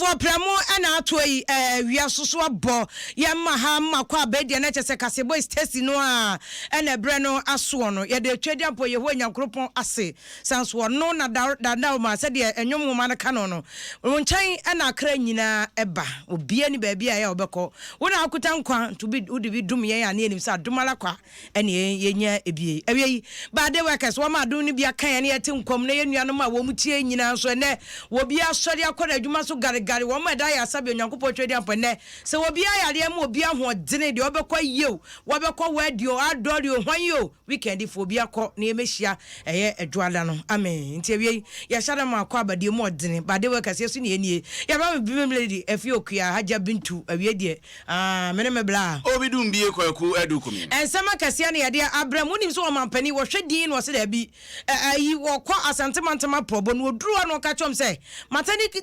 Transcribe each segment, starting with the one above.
Abusuafoɔ, prɛmo ɛna atoɔ yi, wia soso abɔ yɛn ma ha ma kɔ abɛɛdeɛ na kyɛ sɛ kasebɔ Stacy no a ɛna ɛberɛ no asoɔ no, yɛde atwa di ampɔ Yehowa Nyankoropɔn ase san so ɔno na dada ma sɛdeɛ ɛnwom nwoma no ka no, wo nkyɛn ɛna akra nyinaa ɛba. Obia ni baabi a ɛyɛ a wobɛkɔ, wo na akuta nkwa, nti wode bi dom yɛn a ne yɛnim sɛ adom ara kwa ɛne yɛnya ebie. Awie yi, baade workers wɔn adom no bi aka yɛn ne yɛte nkɔm na yɛn nuanom a wɔn tie nyinaa nso, ɛnɛ wɔbi asɔre akɔ n'adwuma so garegare, wɔn a ɛda yɛ asabi Onyankopɔn twɛ di ampɔ. Ɛnɛ sɛ wɔbi ayareɛ ma obi ahoɔdene deɛ, wɔbɛkɔ yie o, wɔbɛkɔ wɛdi o, adɔre o, hwan yi o, weekend fo obi akɔ na yɛmɛhyia ɛyɛ adwoada no. Amen. Nti awie yi, yɛhyɛ dɛ ma akɔ abadeɛ mu ɔdene baade workers yɛ so ne yɛnie yɛbɛ me bimim lady Afi Okua Hagya Bintu. Awie deɛ, ah, me ne me bla. Obi dum bie Kwaku Adu Kumi. Nsɛm akɛseɛ ne yɛde abrɛ mu. Wonim sɛ ɔmampani wɔhwɛ din na ɔsɛ daabi, ayi wɔkɔ Asantemantam aprɔbɔ no, wɔduru hɔ na ɔka kyerɛm sɛ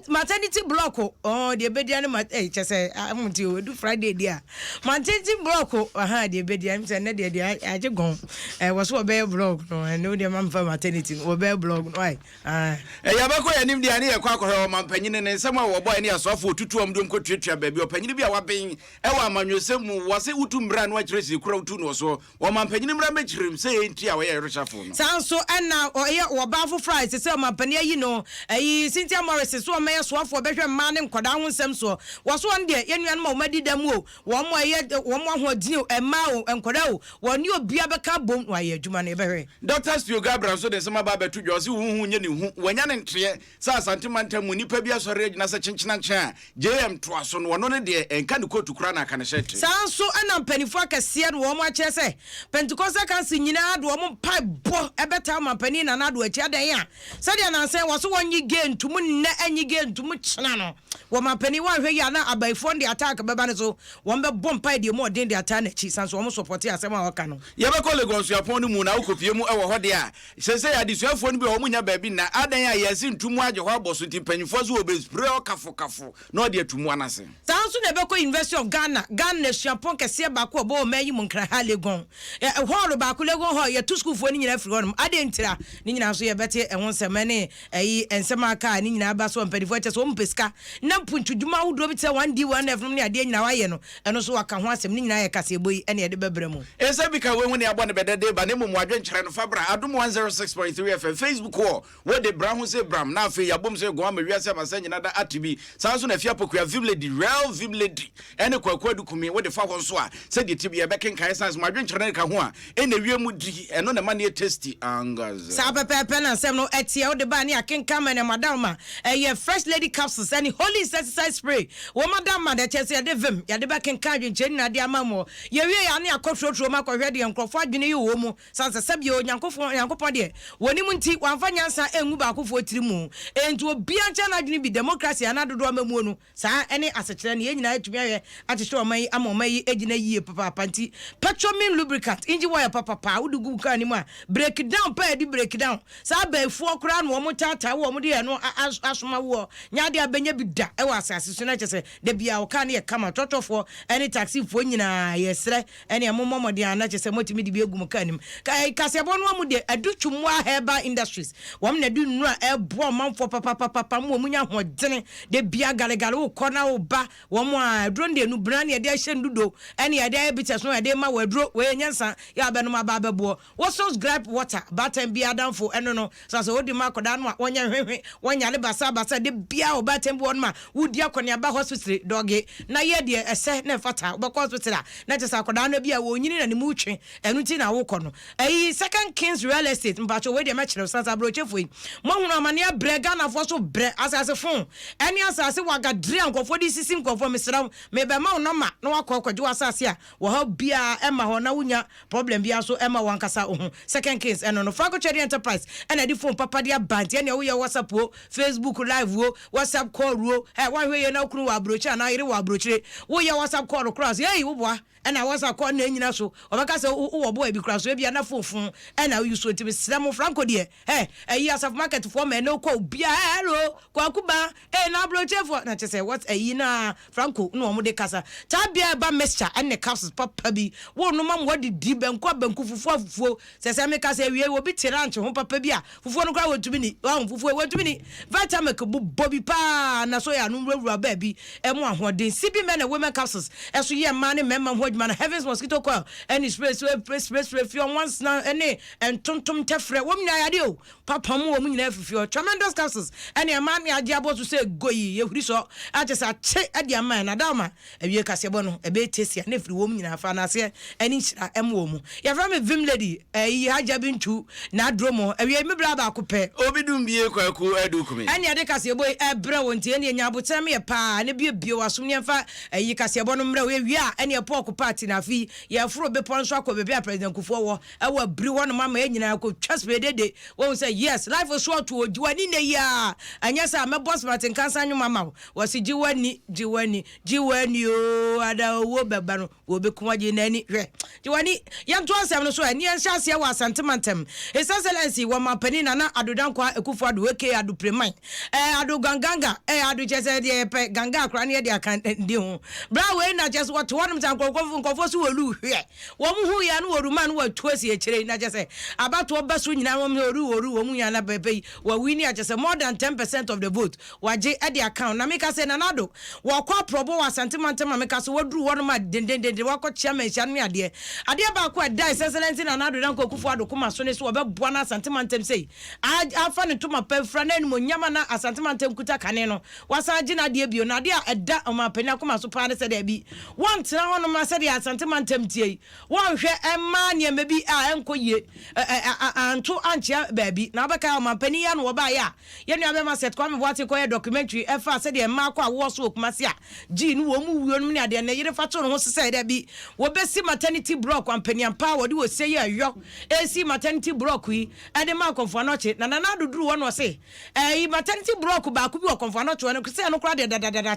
maternity block ɔɔ deɛ ɛbɛdia ne ma kyɛ sɛ nti o, ɛdu Friday deɛ a maternity block aha deɛ ɛbɛdia m sɛ ɛnɛ deɛ agye gɔn wɔ so wɔbɛyɛ block no. Ɛno deɛ mamfa maternity no, wɔbɛyɛ block no ai. Ɛyɛ bɛkɔ yɛ anim deɛ ne yɛkɔ akɔhwɛ ɔmampanyini ne nsɛm a wɔbɔ ne asoafoɔ otutu ɔm de ɔmkɔtuatua baabi. Ɔpanyini bi a waben ɛwɔ amanyɔsɛm mu wɔ se wotu mmara no akyerɛ si kora wotu no soɔ, ɔmampanyini mmara mɛkyerɛm sɛ ɛnti a wɔyɛ reshuffle no. Saa nso ɛna ɔyɛ ɔbaa foforɔ a ɛsɛ sɛ ɔmampanin ayi no, ɛyi Cynthia Morris so ɔmɛyɛ soafoɔ bɛhwɛ mmaa ne nkwadaa ho nsɛm soɔ. Wɔ so wɔn deɛ, yɛn nuanom a wɔn adi dɛm o, wɔn a ɛyɛ wɔn ahoɔden o, mmaa o, nkwadaa o, wɔn ne obia bɛka bom na wɔayɛ adwuma no, yɛbɛhwɛ. Dr Spio Gabriel nso de nsɛm aba abɛto dwa. Ɔse huhu nyɛ ne hu, wanya ne nteɛ sɛ Asante mantam mu nnipa bi asɔre agyina sɛ kyenkyenankyɛn a JM toa so no, ɔno ne deɛ ɛnka ne kootu koraa na aka ne hyɛ te. Saa nso ɛna mpanimfoɔ akɛseɛ no wɔn akyerɛ sɛ Pentecostal Council nyinaa de wɔn mpaebɔ ɛbɛtaa ɔmampanin Nana Addo akyi. Adan a sɛdeɛ nansɛn wɔ so wɔnye gay ntom nnɛ, ɛnye gay ntom kyena no, wɔmampanin wɔanhwɛ yi a na abayifoɔ no de attack bɛba no so. Wɔn bɛbɔ mpae deɛ mu ɔden de ataa n'akyi, san so wɔn support asɛm a ɔka no. Yɛbɛkɔ Legon suapɔn no mu na wokɔpie mu wɔ hɔ deɛ a, seesei adesuafoɔ no bi a wɔn nya baabi nna adan a yɛasi ntomu agye hɔ abɔ so, nti mpanyinfoɔ nso wɔbɛspray hɔ kafokafo na ɔde atu mu anase. Saa nso na ɛbɛkɔ University of Ghana, Ghana suapɔn kɛseɛ baako a ɔbɔ ɔman yi mu Nkran ha, Legon. Hall baako, Legon Hall, yɛtu sukuufoɔ no nyinaa firi hɔnom. Adɛn ntira? Ne nyinaa nso yɛbɛte ɛho nsɛm ɛne ɛyi nsɛm a aka a ne nyinaa ba so a mpanimfoɔ kyɛ sɛ wɔn mpɛ sika na mpuntudwuma ahodoɔ bi te sɛ 1D 1F nom ne adeɛ nyinaa wayɛ no, ɛno nso waka ho asɛm. Ne nyinaa yɛ kaseɛbɔ yi ɛne yɛde bɛbrɛ mu. Ɛsɛ bi ka wehu ne abɔ ne bɛdɛ de ba ne mmom wadwenkyerɛ no fa bra Adom 106.3 FM Facebook hɔ, wode bra ho sɛ bram na afei yɛabom sɛ guan ma wiase amasa nyina da ate bi. Saa nso na Afia Pokua, Vim Lady, Real Vim Lady ɛne Kwaku Adukumi, wode fa hɔ nso a sɛdeɛ ti bi yɛbɛkenkan ɛsiane sɛ mo adwenkyerɛ no ka ho a ɛna wie mu di, ɛno na ɛma ne yɛ tasty ankasa. Saa pɛpɛɛpɛ na nsɛm no ɛteɛ. Wode baa ne akenkan ma ne madam a ɛyɛ Fresh Lady capsules ɛne Holy insecticide spray wɔ madam ma de kyɛ sɛ yɛde vim yɛde bɛkenkan adwenkyerɛ nyinaa de ama mu. Yɛwie yɛ ane akɔ turoturo mu akɔhwɛ deɛ nkurɔfoɔ adwene yi wɔ mu, san sɛ sɛbio Onyankopɔn deɛ wɔnim nti wɔamfa nyansa ɛngu baakofoɔ tiri mu, enti obiara nkyɛn n'adwene bi. Democracy anaa dodoɔ amamuo no, saa ɛne asekyerɛ no, yɛn nyinaa atumi ayɛ akyekyere ɔman yi ama ɔman yi gyina yie papaapa. Nti Petromin lubricant, engine oil papapa, wode gu kaa no mu a, break down paa, ɛde break down. Saa abɛɛfoɔ koraa na wɔn taataa wɔ wɔn de ɛno asoma woɔ nyɛ adeɛ a bɛnya bi da ɛwɔ asase so, na kyɛ sɛ da bia wo kaa no yɛ kama. Trɔtrɔfoɔ ɛne taxifoɔ nyinaa, yɛsrɛ ɛne ɛmo mmɔ mmɔden a na kyɛ sɛ motumi de bi agu mo kaa no mu. Kaseɛbɔ no amu deɛ, Adu Twumua Herbal Industries, wɔn na de nnuro a ɛboa ɔmanfoɔ papapapa mu wɔn nya ahoɔdene de bia galegale wokɔ na woba. Wɔn a aduro no deɛ nubena ne yɛde ahyɛ ndudo ɛne yɛde ayɛ bitters no, yɛde ma wɔ aduro wɔyɛ nyansa yɛ abɛnom aba abɛboɔ. Wɔsons gripe water, baatan bi adamfo ɛno no sɛ wode ma akɔdaa no a, wɔnyɛ hwehwe, wɔnyale basabasa de bia ɔbaatan bi wɔ no ma wodi akɔneaba hospital dɔge na yɛ deɛ ɛsɛ na ɛfata. Wobɛkɔ hospital a, na kyɛ sɛ akɔdaa no bi a wɔnyini na ne mu twe, ɛno nti na wokɔ no. Ɛyi Second Kings Real Estate, mpatwo wei deɛ mɛkyerɛw sansa aburokyefoɔ yi moahunu amane abrɛ Ghanafoɔ so brɛ asase fon ɛne asase wagadere a nkurɔfoɔ de sisi nkurɔfoɔ. Mesrɛ wo, mebɛma wo nɔma na wakɔ akɔgye w'asase a wɔhaw biara ɛma hɔ na wonya problem biara nso ɛma wankasa wo ho. Second Kings ɛno no. Franco Trading Enterprise ɛna de phone papa de aba, nti ɛnea woyɛ WhatsApp o, Facebook live o, WhatsApp call o, ɛ wanhwɛ yie na wokunu wɔ aburokyire anaa yere wɔ aburokyire, woyɛ WhatsApp call koraa so, ei, woboa. Ɛna WhatsApp call na ɛnyina so. Ɔbɛka sɛ wowɔ boy bi koraa so ebia na phone fon ɛna woyi so nti mesrɛ mo Franco deɛ ɛ ɛyi asafo market foɔ ma ɛnɛ wokɔ obia ɛ hello Kwaku ba ee na aburokyefoɔ na kyɛ sɛ what ɛyi na Franco na wɔn de kasa taa bia ɛba mixture ɛne capsules papa bi wo no ma mo adidi banku a banku fufuo a fufuo sɛ sɛ meka sɛ awie obi te ranch ho papa bi a Fufuo no koraa wɔntumi ni. Wahu fufuo wɔntumi ni. Vitamilk bobɔ bi paa na soya no nwurawura baabi ɛmu ahoɔden. CB Men and Women Capsules ɛso yɛ mmaa ne mmarima ho adwuma na Heavens Mosquito Coil ɛne spray so spray spray fi ɔnwansena ɛne ntontom ntɛfrɛ wɔn nyinaa yadeɛ o papam wɔn nyinaa fifi hɔ. Tremendous Capsules ɛne ɛmaa ne agye abɔ so sɛ goyi yɛhuri sɔ akyɛ sɛ akye ɛde ama ɛna dawma Awiei kaseɛbɔ no, ɛbɛyɛ tiatia na ɛfiri wɔn nyinaa fa naaseɛ ɛne nhyira ɛmo wɔn mu. Yɛfrɛ me Vim Lady, ɛyi Hajia Bintu N'Aduro mo. Awiei me bra baako pɛ. Obi dum bie Kwaku Adu Kumi. Ɛne yɛde kaseɛbɔ yi ɛbrɛ wo nti ɛneɛ nya aboterɛ meyɛ paa na bue bue w'asom ne yɛmfa ɛyi kaseɛbɔ no mmerɛ wo. Yɛwie a ɛneɛ pɔɔko party na afei yɛforo bepɔ nso akɔ baabi a President Kufuor wɔ ɛwɔ abiri hɔ nom ama yɛn nyinaa kɔ twa spedede. Woahu sɛ yes life so ɔto o gye w'ani nnɛ yi ara ɛnyɛ saa mɛbɔ Smart Nkansah nnwom ama wo. Wɔse gye w'ani, gye w'ani, gye w'ani oo, ada owuo bɛba no, wɔbɛku w'agye n'ani. Hwɛ, gye w'ani. Yɛntoa nsɛm no so ɛ, ne yɛnhyɛ aseɛ wɔ Asante mantam. His Excellency wɔ Mampanin Nana Addo Dankwa Akufo Addo aka Addo Preman, eh, Addo Ganganga, eh, Addo kyerɛ sɛ deɛ yɛpɛ ganga koraa ne yɛde aka ndi ho. Bra wei na kyerɛ sɛ wɔte hɔnom sɛ nkurɔfoɔ nkurɔfoɔ so wɔlu hwɛ. Wɔn hu yɛ no wɔruma no wɔatu asi akyire na kyerɛ sɛ abatoɔ ba so nyinaa wɔn sɛ wɔru wɔru wɔn nyinaa na pɛpɛ yi wɔawini a kyerɛ sɛ more than 10% of the vote. Wagye de aka ho. Na meka sɛ, Nana Addo, wɔkɔ aprɔbɔ wɔ Asante mantam a meka sɛ waduru hɔnom a dendendenden wakɔ kyea manhyia no ne adeɛ. Adeɛ baako a ɛda His Excellency Nana Addo Dankwa Akufo Addo koma so ne sɛ wɔbɛboa no Asante mantam sei afa ne ntoma pa afira na animuonyam a na Asante mantam kuta kane no wasan agye n'adeɛ bio. Na adeɛ a ɛda Ɔmanpanin akoma so paa ne sɛ daabi, wɔntena hɔnom na sɛdeɛ Asante mantam teɛ yi wɔnhwɛ mma nneɛma bi a ɛnkɔ yie anto ankyea baabi. Na wobɛkae a Ɔmanpanin yi ano wɔbaeɛ a Yɛn nua bɛma Seth Kwame Boateng kɔyɛɛ documentary ɛfa sɛdeɛ mmaa kɔ awoɔ so wɔ Kumasi a gyii no wɔn mu wuo nom ne adeɛ ne yere fa too ne ho so sɛ dabi wɔbɛsi maternity block ampaniampa a wɔde ose yɛ ɛyɔ ɛresi maternity block yi ɛde maa Kɔmfo Anɔkye na Nana Addo duru hɔ na ɔse ɛyi maternity block baako bi wɔ Kɔmfo Anɔkye hɔ no sɛ ɛno koraa deɛ dadadada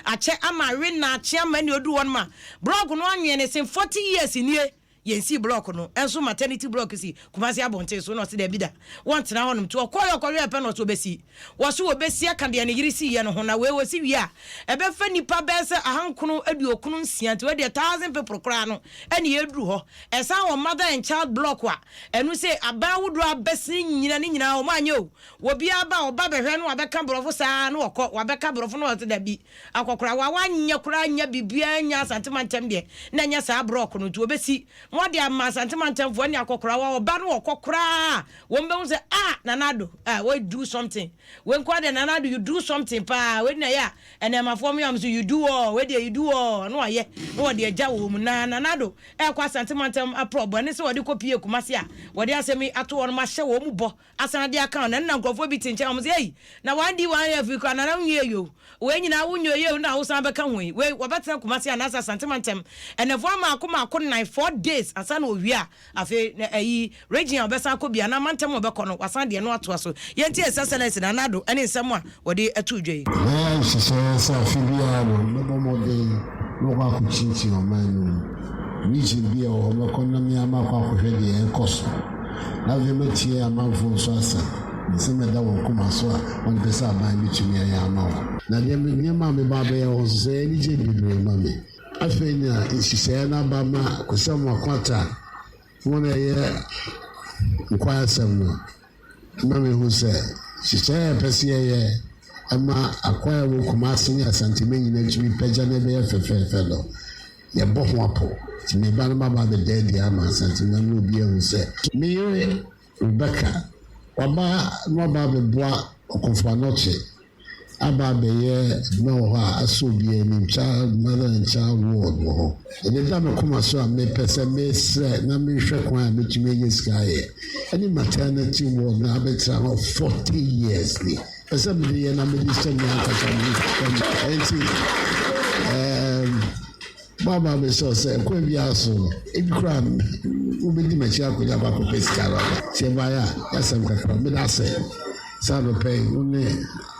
akyɛ ama awe na akye ama ne ɔduru hɔ no ma block no anwene ne sen 40 years nie. Yɛnsii blɔk no nso maternity blɔk si Kumasi abɔnten so na ɔse daabi da wɔntena hɔnom nti ɔkɔeɛ ɔkɔhwɛɛ pɛ na ɔse ɔbɛsi. Wɔse ɔbɛsi aka deɛ ne yere siiɛ no ho na wei ɔsi wie a ɛbɛfa nnipa bɛyɛ sɛ ahankron aduokron nsia nti wei deɛ thousand people koraa no ɛne ɛduru hɔ. Ɛsan wɔ mother and child blɔk a ɛno sei aban ahodoɔ abɛsene nyina ne nyinaa wɔn anyɛ o. Obiara ba a ɔba bɛhwɛ na wabɛka borɔfo saa na ɔkɔ wabɛka borɔfo na ɔse dabi Akɔkora wa wanyɛ koraa nnya biribiara nnya Asante mantam deɛ na ɛnyɛ saa brɔk no nti wɔbɛsi na wɔde ama Asante mantamfoɔ ne akɔkora wa ɔba no ɔkɔ koraa a wɔn bɛhu sɛ ah Nana Addo ah wei do something wei nkoa deɛ Nana Addo you do something paa wei na ɛyɛ a ɛnɛɛmafoɔ mo yɛ wɔn so you do all wei deɛ you do all na wɔayɛ na wɔde agya wɔn mu na Nana Addo ɛkɔ Asante mantam aprɔbɔ ɛne sɛ wɔde kɔ pie Kumasi a wɔde asɛm yi ato wɔn ahyɛ wɔn mu bɔ Asan de aka ho, na nna nkorɔfoɔ bi te nkyɛn a wɔn se, Ei, na wɔandi wɔn ayɛ afiri koraa, Nana wonwie yi o, wei nyinaa wonyɛ yie o, na wosan bɛka ho yi, wei wɔbɛtena Kumasi anaasɛ Asante mantam nnafua mmaako mmaako nnan, 4 days, ansa na wɔwie a, afei na ayi, region a wɔbɛsan akɔ bi anaa mantam a wɔbɛkɔ no, wɔasan de ɛno atoa so. Yɛntie His Excellency Nana Addo ne nsɛm a wɔde too dwa yi. Mɛyɛ nhyehyɛeɛ sɛ afe biara no mɛbɔ mmɔden na makɔ akɔkyinkyin ɔman no mu region bi a ɛwɔ hɔ, mɛkɔ na me ara makɔ akɔhwɛ deɛ ɛrekɔ so. Na afei mɛtie amanfoɔ nso asɛm, nsɛm a ɛda wɔn koma so a wɔmpɛ sɛ aban bɛtumi ayɛ ama wɔn. Na deɛ me nneɛma a meba abɛyɛ wɔ hɔ nso, sɛ ɛyɛ anigyeɛ bebree ma me. Afei na nhyehyɛeɛ no aba ma Kwesi Amoako-Attah wɔn a ɛyɛ nkoa asɛm no ma mehu sɛ nhyehyɛeɛ a yɛpɛ sɛ yɛyɛ ma akoa a ɛwɔ Kumasi ne Asanteme nyinaa tumi pagya na ɛbɛyɛ fɛfɛɛfɛ no, Yɛbɔ ho apɔw. Nti me ba no bɛba abɛda adi ama Asantehene na obiara ahu sɛ. Me yere Rebecca, waba na waba abɛboa Ɔkɔmfo Anokye aba abɛyɛ adwuma wɔ hɔ a asɔ obiara anim, Child, Mother and Child Ward wɔ hɔ. Ɛdeɛ da me koma so a mepɛ sɛ mesrɛ na mehwɛ kwan a mɛtumi anya sika ayɛ ɛne maternity ward no abɛtena hɔ 40 years ni. Pɛ sɛ mede yɛ na mede hyɛ me ankasa me nsam. Enti, ɛɛm, Bible bɛhyɛ wo sɛ kwan biara so no, ebi koraa no, wobɛdi m'akyi akɔnya akɔ akɔpɛ sika no aba. Sɛ ɛbaeɛ a, yɛasɛm kakra. Meda ase sɛ anɔpa yi wo ne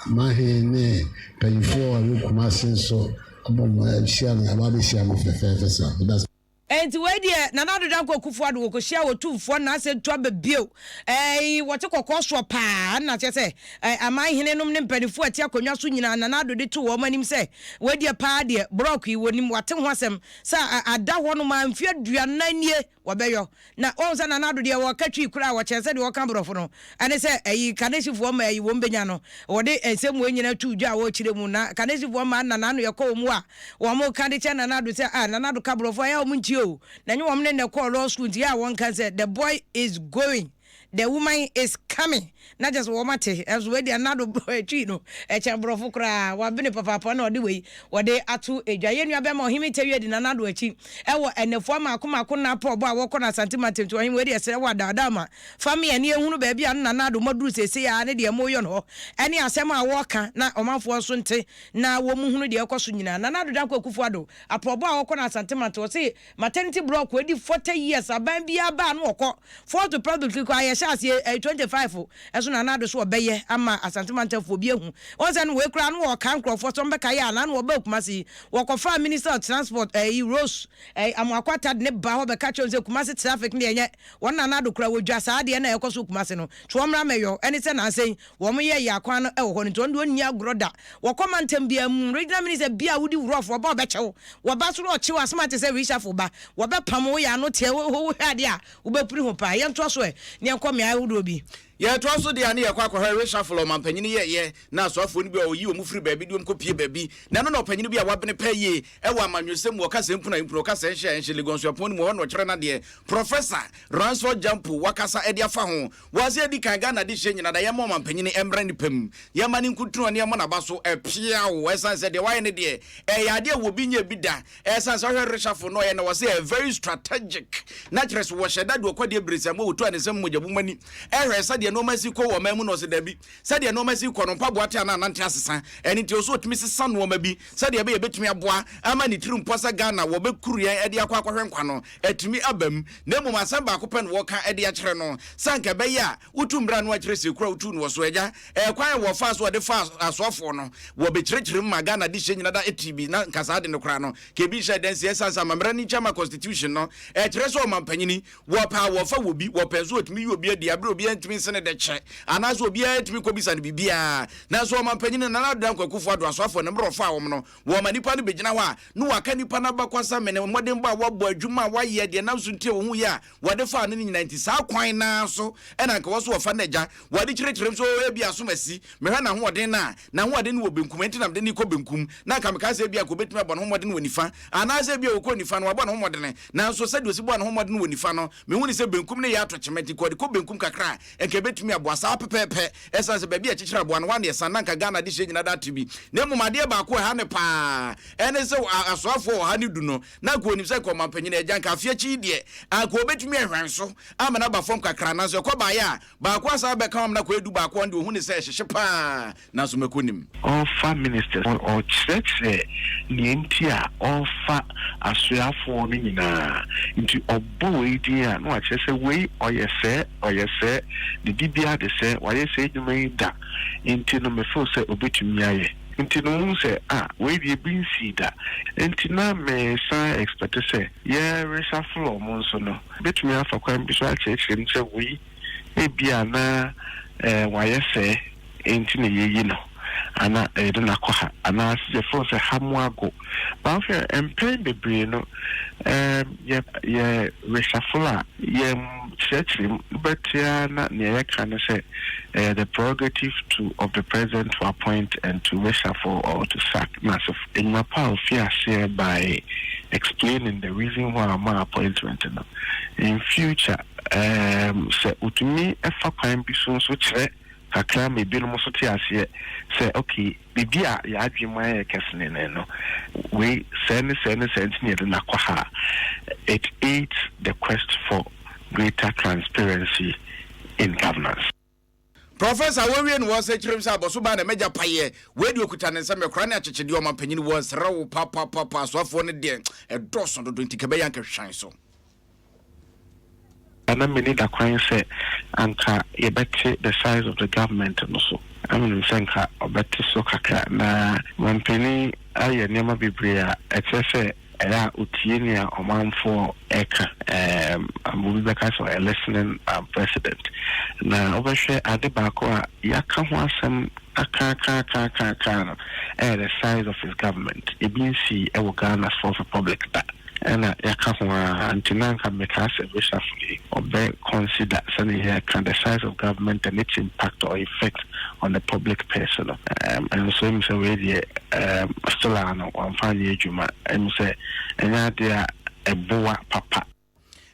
m'ahen ne mpanyinfoɔ a ɛwɔ Kumasi nso abɔ mo ahyia no, aba abɛhyia me fɛfɛɛfɛ saa. Meda ase. Enti wei deɛ Nana Addo Dankwa Akufo Addo wɔkɔhyia Otumfoɔ Nnaase nto aba bio. Ɛɛi wɔte kɔkɔɔ soɔ paa na kyerɛ sɛ ɛɛ aman hene nom ne mpaninfoɔ a ɛte akonnwa so nyinaa Nana Addo de too wɔn anim sɛ wei deɛ paa deɛ borɔko yi wɔnim wɔate ho asɛm sɛ ada hɔ nom ara mfeɛ 40 nie wɔbɛyɔ. Na woahu sɛ Nana Addo deɛ ɔka Twi koraa a ɔkyɛn sɛdeɛ ɔka borɔfo no. Ɛne sɛ ɛyi Kanesifoɔ mmaa yi wɔn bɛnya no. Wɔde nsɛm wei nyinaa too dwa a wɔrekyerɛ mu. Na Kanesifoɔ mmaa no na n'ano yɛ kɔ wɔn mu a wɔka de kyerɛ Nana Addo sɛ ah Nana Addo ka borɔfo a ɛyɛ a wɔn ntie o. Na ɛnyɛ wɔn ne na ɛkɔɔ law school nti ɛyɛ a wɔnka sɛ the boy is going. The woman is coming na kyerɛ sɛ wɔn ate ɛnso wei deɛ nado twi no ɛkyɛn borɔfo koraa wabene papaapa na ɔde wei wɔde ato edwa. Yɛn nua bɛma Ɔhene Tawia di Nana Addo akyi ɛwɔ ɛnɛfoa mako mako nna apɔ ɔbɔ a wɔkɔ no Asante mantam nti Ɔhene wei deɛ srɛ wo adaadaa ma fa me ɛne ehunu baabi a no Nana Addo moaduru seesei ara ne deɛ moyɔ no hɔ ɛne asɛm a wɔka na ɔmanfoɔ nso nte na wɔn hunu deɛ ɛkɔ so nyinaa. Nana Addo Dankwa Akufo Addo apɔ ɔbɔ a wɔkɔ no Asante mantam ɔse Maternity block edi 40 years aban biara ba a na ɔkɔ. Fourth republic koraa yɛhyɛ aseɛ ɛyɛ 25 ɛso na Nana Addo so ɔbɛyɛ ama Asante mantamfoɔ bi ahu. Wɔn sɛ no wei koraa na wɔka nkorɔfoɔ sɛ wɔbɛka yɛ a na na wɔbaa Kumasi yi wɔkɔfaa minister of transport ɛyi Rose ɛyi Amoako Attah de ne baa hɔ bɛka kyerɛ wɔn sɛ Kumasi traffic no deɛ ɛnyɛ wɔn Nana Addo koraa wɔdwa saa adeɛ no a ɛkɔ so wɔ Kumasi no nti wɔmmra mmɛyɔ ɛne sɛ nansa yi Wɔn yɛ yɛ akwan no wɔ hɔ no nti wɔn deɛ wɔnni agorɔ da. Wɔkɔ mantam biara mu, regional minister biara a wodi rough wɔba wɔbɛkyɛ wo. Wɔba so na wɔkye wo asɛm a te sɛ reshuffle ba. Wɔbɛpam wo yɛ ano teɛ wo wohwɛ adeɛ a wobɛpiri ho paa. Yɛntoa so ɛ na yɛnkɔ mmeae ahodoɔ bi. Yɛtoa so deɛ a ne yɛkɔ akɔhwɛ reshuffle a ɔmampanyini yɛeɛ na asoafoɔ no bi a ɔyi wɔn firi baabi de wɔn kɔpie baabi. Na ɛno na ɔpanyini bi a wabene paa yie wɔ amanyɔsɛm mu, ɔka sɛ mpunu a mpunu, ɔka sɛ nhyɛ a nhyɛ, Legon Suapɔn no mu hɔ na ɔkyerɛ n'adeɛ, Professor Ransford Gyampo wakasa de afa ho. Wiase adi kan Ghana adehyeɛ nyina da yɛmma ɔmanpanyini mmra nipa mu yɛmma no nkutunu ɔne yɛmmɔ naba so peaw ɛsan sɛ deɛ wayɛ no deɛ ɛyɛ adeɛ a wɔbi nyɛ bi da ɛsan sɛ ɔhwɛ reshuffle no ɔyɛ na wɔsɛ ɛyɛ very strategic na kyerɛ sɛ wɔhyɛ da de ɔkɔdeɛ bere sɛ mo wɔtu a ne nsam mogya bu mani ɛhwɛ sɛdeɛ nneɛma si kɔ wɔ ɔman mu na ɔsɛ dabi sɛdeɛ nneɛma si kɔ no mpaboa te anaa nante asesa ɛno nti ɔsɛ ɔtumi sesa nneɛma bi sɛdeɛ ɛbɛyɛ bɛtumi aboa ama ne tiri mpɔ sɛ Ghana wɔbɛkuru yɛn ɛde akɔ akɔhwɛ nkwa no atumi aba mu, na mmom asɛm baako pɛ na wɔka de akyerɛ no, sɛ anka ɛbɛyɛ a wotu mmara no akyerɛ sɛ kuro a wotuu no wɔ so. Agya, ɛkwan a wɔfaa so a wɔde faa asoafoɔ no, wɔbɛkyerɛkyerɛ mu ma Ghana adehyeɛ nyina da tee bi, na nka saa ade no koraa no, ka ebi nhyɛ adansie, ɛsiane sɛ amammerɛ no nkyɛn ma constitution no ɛkyerɛ sɛ ɔmampanyini, wɔpɛ a wɔfa wɔ bi, wɔpɛ nso wɔtumi yi obi adi aberɛ a obiara ntumi nsene dɛ kyɛ, anaasɛ obiara ntumi nkɔbisa no biribiara. Nanso ɔmampanyini Nana Addo Dankwa Akufo-Addo asoafoɔ no mmerɛ ɔfaa wɔn no, Wɔma nnipa no bɛgyina hɔ a, na wɔaka nnipa no abakɔsɛm ne mmɔdenbɔ a wɔabɔ, adwuma a wɔayɛ, deɛ ɛnam so nti a wɔhuiɛ a wɔde faa no no nyinaa nti, saa kwan no ara so na anka wɔ so wɔfa no agya. Wɔde kyerɛkyerɛ mu sɛ, Oo, ebia asom asi. Mehwɛ n'ahoɔden no a, n'ahoɔden no wɔ benkum, enti na mede no rekɔ benkum. Na anka mekaa sɛ ebia anka ɔbɛtumi abɔ ne ho mmɔden wɔ nifa. Anaasɛ ebia ɔkɔɔ nifa no, wabɔ ne ho mmɔdene. Nanso sɛdeɛ ɔsi bɔɔ ne ho mmɔden wɔ nifa no, mehu no sɛ benkum no yɛ atɔkyema, enti nka ɔde kɔ benkum kakra a, Nka ɛbɛtumi aboa saa pɛpɛɛpɛ. Ɛsiane sɛ baabi a ɛkyekyere aboa no, hɔ ara na ɛsan, na anka Ghana adehyeɛ nyina da ate bi. Na mmom adeɛ baako a ɛha no pa ara ɛne sɛ asoafoɔ 110 no, na anka ɔnim sɛ anka ɔmampanin agya anka afe akyi yi deɛ, anka ɔbɛtumi ahwan so ama no aba fam kakra. Nanso ɛkɔ baeɛ a, baako asan abɛka ho ama no akɔyɛ 11. Ɔno deɛ ɔhu no sɛ ɛhyehye pa ara, nanso mako nim. Ɔrefa ministers, ɔrekyerɛkyerɛ nea nti a ɔrefa asoafoɔ no nyinaa. Nti ɔbɔ wei din a, na wakyerɛ sɛ wei ɔyɛ sɛɛ, ɔyɛ sɛɛ, ne dibea de sɛɛ, wayɛ saa adwuma yi da, nti no me feel sɛ ɔbɛtumi ayɛ. Nti no wohu sɛ ah wei deɛ ebi nsii da. Nti na me san expect sɛ yɛ reshuffle wɔn nso no, bɛtumi afa kwan bi so akyerɛkyerɛ mu sɛ wei Ebia na wayɛ sɛɛ nti na yɛayi no, anaa yɛde no akɔ ha, anaa yɛfrɛ sɛ ha mu ago. But wohwɛ a, mpɛn bebree no, yɛ yɛ reshuffle a, yɛnkyerɛkyerɛ mu. Wobɛte ara na nea yɛka ne sɛ ɛyɛ the prerogative to of the president to appoint and to reshuffle or to sack. Na sɛ nnwuma pa a ofii aseɛ by explaining the reason why ɔmaa appointment no, in future, Erm, sɛ otumi fa kwan bi so nso kyerɛ kakra ma ebinom nso te aseɛ sɛ, okay, biribi a yɛn adwene mu ayɛ kɛsenenee no, wei sɛɛ ne sɛɛ ne sɛɛ nti na yɛde no akɔ ha a, it aids the quest for greater transparency in governance. Professor wɔwie no wɔsɛ kyerɛm sɛ abɔso baa na mɛgya payɛ wei deɛ ɔkuta ne nsa mɛkora ne akyekyedeɛ ɔmampanyini wɔ nsrɛ wo papapapa asoafoɔ no deɛ ɛdɔɔso dodo nti kɛbɛyɛ anka hwan so. Na menni da kwan sɛ anka yɛbɛte the size of the government no so. Na menim sɛ nka ɔbɛte so kakra. Na mampanin ayɛ nneɛma bebree a ɛkyerɛ sɛ. Ɛyɛ a otie nea ɔmanfoɔ ɛka. Obi bɛka sɛ ɔyɛ listening president. Na wobɛhwɛ ade baako a yɛaka ho asɛm aka aka aka aka aka no ɛyɛ the size of his government. Ebi nsii ɛwɔ Ghana Fourth Republic da. Ɛna yɛaka ho a, nti na nka mmekaa sɛ reshuffle yi ɔbɛ consider sɛne yɛka the size of government and its impact or effect on the public purse no. Ɛnso ɛmu sɛ wei deɛ, still a no wamfa anyɛ adwuma. Ɛmu sɛ ɛnyɛ adeɛ a ɛboa papa.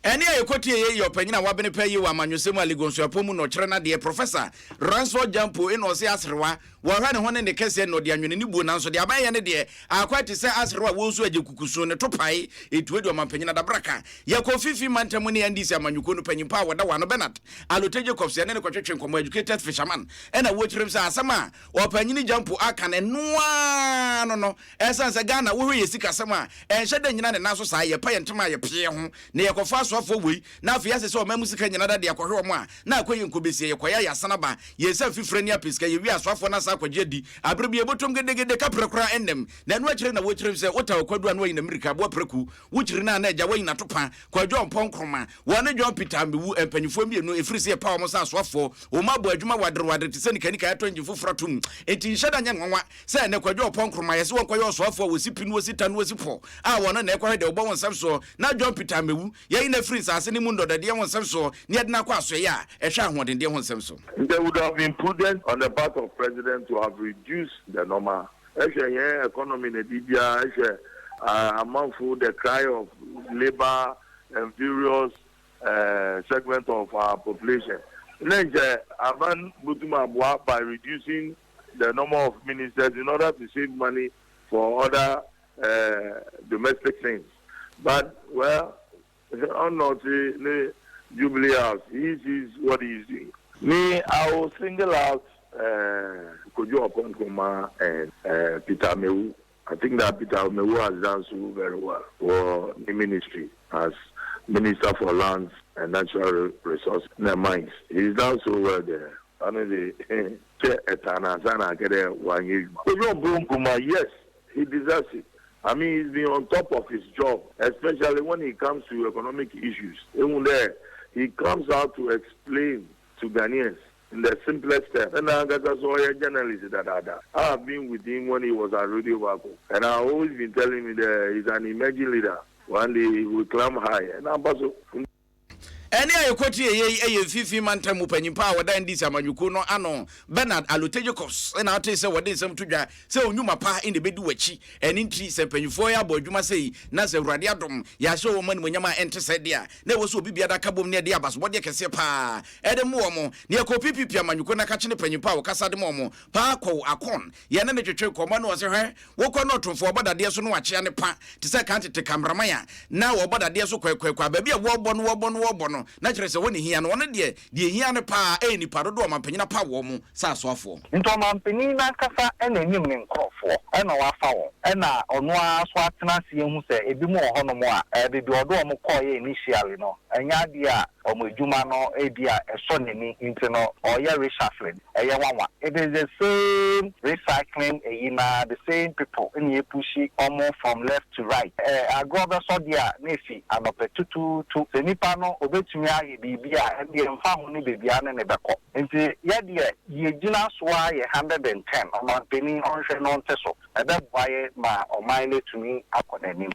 Ɛne a yɛkɔtie yɛ yɛ ɔpanyin a wabene pɛ yi wɔ amanyɔsɛm a Legon suapɔn mu na ɔkyerɛ no adeɛ, Professor Ransford Gyampo, ɛna ɔse aserewa wɔhwɛ ne ho ne ne kɛseɛ na ɔde anwene ne buo, nanso deɛ abayɛ ne deɛ akwa te sɛ aserewa a wɔnsu agye kukusu ne to pae ɛtue de ɔmampanyin adabraka. Yɛkɔ fifi mantam ne NDC amanyɔkuo no panyimpa a wɔda wɔ ano, Bernard Allotey Jacobs, yɛne ne kɔtwetwe nkɔmmɔ, educated fisherman, ɛna wɔkyerɛm sɛ asɛm a ɔpanyini Gyampo aka no ɛnoa no, ɛsiane sɛ Ghana wohwɛ yɛ sikasɛm a ɛnhyɛ da nyina ne nan so saa, yɛpa yɛ ntoma a yɛpee ho na yɛkɔfa asoafoɔ wei na afei asɛ sɛ ɔma mu sika nyina da de akɔhwɛ ɔmo a na akɔyɛ nkɔbɛsie, yɛkɔyɛ yɛasana ba yɛnsa mfifire ne apɛ sika, yɛwie asoafoɔ no asa akɔgye adi aberɛ bi yɛbɔtɔm gedegede kaprɛ koraa ɛnnɛm. Na ɛno akyerɛ na wɔkyerɛm sɛ wota ɔkwadu a na wanyina mmirika aboa prɛku wokyiri no a na agya wanyina to pa. Kwadwo Ɔmpɔ Nkroma wɔne John Peter Amewu, mpanyinfoɔ mmienu ɛfiri sɛ yɛpa wɔn sɛ asoafoɔ, wɔn abɔ adwuma waderewadere te sɛ nikanika ɛtɔ engine foforɔ atom, enti nhyɛ da nyɛ nwanwa sɛ ɛnɛ Kwadwo Ɔpɔ Nkroma yɛsɛ wɔnkɔyɛ ɔsoafoɔ a wɔsi pi no wɔsi ta no wɔsi pɔ a wɔno na ɛkɔhwɛ deɛ wɔbɔ wɔn nsɛm soɔ, na John Peter Amewu yɛyi no afiri nsase ne mu ndɔdɔdeɛ ho nsɛm soɔ ne yɛde no akɔ asoɛeɛ a ɛhwɛ ahoɔdendeɛ ho nsɛm so. There would have been prudent on the part of president to have reduced the normal. Ɛhwɛ yɛn economy na biribiara, ɛhwɛ amanfo, the cry of labour and various segment of our population. Ne nkyɛ aban botum aboa by reducing the number of ministers in order to save money for other domestic things. But well, ɔnɔte ne Jubilee House, he sees what he is doing. Me, I will single out Kojo Oppong Nkrumah and Peter Amewu. I think that Peter Amewu has done so very well for the ministry as Minister for Lands and Natural Resources and Mines. He's done so well there. I mean, the Kojo Oppong Nkrumah, yes, he deserves it. I mean, he's been on top of his job, especially when it comes to economic issues. Even there, he comes out to explain to Ghanaians in the simplest terms. And I got a journalist that I have been with him when he was at Radio Baako. And I've always been telling him that he's an emerging leader. One day he will climb high. And I'm also Ɛne a yɛkɔtie yɛ ɛyɛ mfifi mantam mu panyimpa a wɔda NDC amanyɔkuo no ano, Bernard Allotey Jacobs, ɛna ate sɛ wɔde nsɛm to dwa sɛ onyuma pa ɛna ɛbɛdi w'akyi. Ɛne nti sɛ mpanyimfoɔ yɛ abɔ adwuma sɛ yi na sɛ Awurade adom yɛahyɛ wɔn animonyam a ɛnte sɛ deɛ a na ɛwɔ sɛ obi biara ka bom ne ɛde abasobɔdeɛ kɛseɛ paa ɛde mo wɔ mo. Ne yɛkɔ PPP amanyɔkuo no akakye ne panyimpa a wɔkasa de ma ɔmo paa kɔw akɔn yɛne ne twetwe nkɔmmɔ no, ɔsɛ hwɛ wokɔ no ɔtomfoɔ ɔbɔ dadeɛ so no wakyea ne pa te sɛ kan tete cameraman a na wɔbɔ dadeɛ so kwɛkwɛkwɛ a baabi a wɔbɔ no wɔbɔ no wɔbɔ no na kyerɛ sɛ hɔ ne hia no, ɔno deɛ deɛ hia no paa ɛyɛ nipa dodoɔ ɔmampanyina pa wɔ mo sɛ asoafoɔ. Nti ɔmampanin n'ankasa ɛna anim ne nkurɔfoɔ ɛna wafa wɔn, ɛna ɔno ara so atena ase ehu sɛ ebi mu wɔ hɔnom a beebi ɔde wɔn kɔɔyɛ initially no ɛnyɛ adeɛ a wɔn adwuma no ebi a ɛsɔ n'ani, nti no ɔyɛ reshuffling. Ɛyɛ nwanwa. It is the same recycling eyi na the same people ɛna epush wɔn from left to right. Agorɔ bɛsɔ deɛ a na efi anɔpɛ tutuutu sɛ nipa no obetumi ayɛ biribi a ɛdeɛ nfa ho ne beebi a ne ne bɛkɔ. Nti yɛdeɛ yɛgyina so a yɛ 110. Ɔmampanin ɔnhwɛ no nte so, ɛbɛboa yɛ ma ɔman no atumi akɔ n'anim.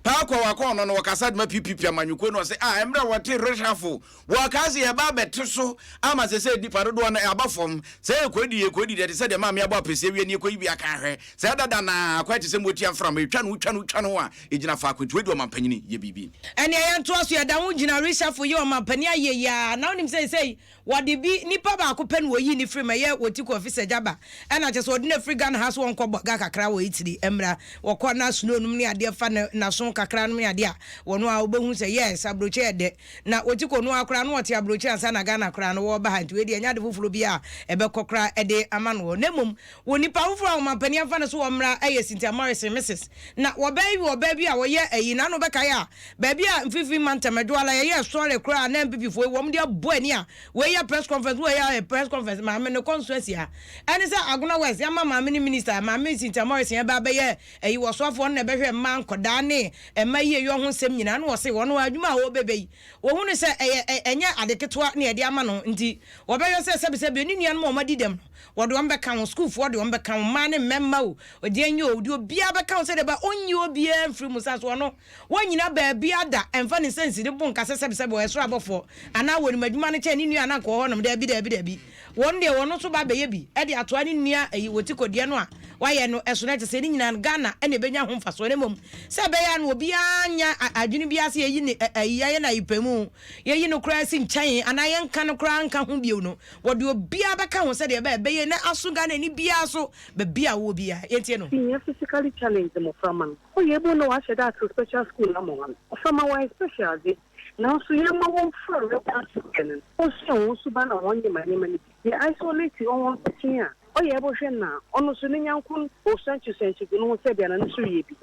Paakɔ wakɔ no wɔkasa de ma PPP amanyɔkuo no, ɔsɛ a mmerɛ wɔte reshuffle wɔka sɛ yɛba abɛte so ama sɛ nipa dodoɔ no aba fam sɛ yɛkɔdi yɛkɔdi deɛ te sɛ deɛ maame abɔ apɛsie wie ne yɛkɔyi bi aka ahwɛ sɛ ɛdada na akɔyɛ te sɛ mmɔtia mframa ɛtwa no wotwa no wotwa no a ɛgyina faako, nti wadi ɔmampanyini yɛ biribi. Ɛne ɛyɛ ntoa so yɛda ho gyina reshuffle yi ɔmampani ayɛ yia na wonim sɛ sɛi wɔde bi nipa baako pɛ na wɔyi ne firi ma ɛyɛ wɔti kɔ ɔfisɛ gyaba, ɛna kyɛ sɛ wɔde no afiri Ghana ha so wɔnkɔ bɔga kakra wɔ Italy mmra wɔkɔ na snow nom ne adeɛ fa ne n'aso. kakra nom ne adeɛ a, wɔno ara wobɛhu sɛ yes, aburokyire yɛ dɛ. Na wɔti kɔ noa koraa na wɔte aburokyire ansa na Ghana koraa no wɔreba ha nti wei deɛ ɛnyɛ ade foforɔ biara a ɛbɛkɔ koraa de ama noɔ. Na mmom wɔ nipa foforɔ a ɔmampanin afa no so wɔmmra yɛ Cynthia Morrison, Mrs. Na wɔbaa yi wɔ ɔbaa bi a wɔyɛ ayi na ano bɛkae a baabi a mfimfini mantam Adwoala yɛyɛɛ sɔre koraa a na NPP foɔ yi wɔn de abɔ ani a wei yɛ press conference wei yɛ press conference maame no constituency ha ɛne sɛ Agona West yɛama maame no minister maame Cynthia Morrison ɛba abɛyɛ ayi wɔsoafoɔ no na ɛbɛhwɛ mmaa nkɔdaa ne mma yieyɔ ho nsɛm nyinaa na wɔse wɔn adwuma a wɔbɛbɛ yi wɔhunu sɛ ɛyɛ ɛnyɛ ade ketewa na yɛde ama no nti wɔbɛhwɛ sɛ sɛbisɛbi ne nuanom a wɔadi dɛm no wɔde wɔn bɛka ho, sukuufoɔ de wɔn bɛka ho, mmaa ne mmarima o, deɛn o, deɛ obiara bɛka ho sɛdeɛ ɛbɛyɛ a ɔnyi obiara mfiri mu sane sɛ ɔno wɔnnyina baabiara da ɛmfa ne nsa nsi ne bo nka sɛ sɛbisɛbi ɔyɛ soro abɔfoɔ anaa wɔnim adwuma no kyɛn ne nua a na anka ɔwɔ hɔnom, daabi, daabi, daabi, wɔn deɛ wɔn nso ba abɛyɛ bi de atoa ne nua ayi wɔ tikɔdeɛ no a wayɛ no so, na kyerɛ sɛ ne nyinaa no Ghana na ɛbɛnya ho mfasoɔ na mmom sɛ ɛbɛyɛ a na obiara nnya adwene biara sɛ yɛyi ne ayi yɛayɛ no ayipɛmu, yɛyi no koraa si nkyɛn anaa yɛnka no koraa nka ho bio no. Wɔde obiara bɛka ho sɛdeɛ ɛbɛyɛ a ɛbɛyɛ na aso Ghanani biara so baabi a ɔwɔ biara. Yɛntie no. Hia physically challenged mboframba no, ɔyɛ ebo na wɔahyɛ da atsew special school ama hɔn. Mboframba wɔyɛ special dze, naaso yɛmma wɔmfora regular school no, wonsua hɔn suban na hɔn nyɛma nyɛma no bi. Yɛ isolate hɔn petee a, ɔyɛ ebɔhwɛ no a, ɔno so ne nyɛnko no osuankyesuankye gu noho sɛ bi ana no so reyɛ bi.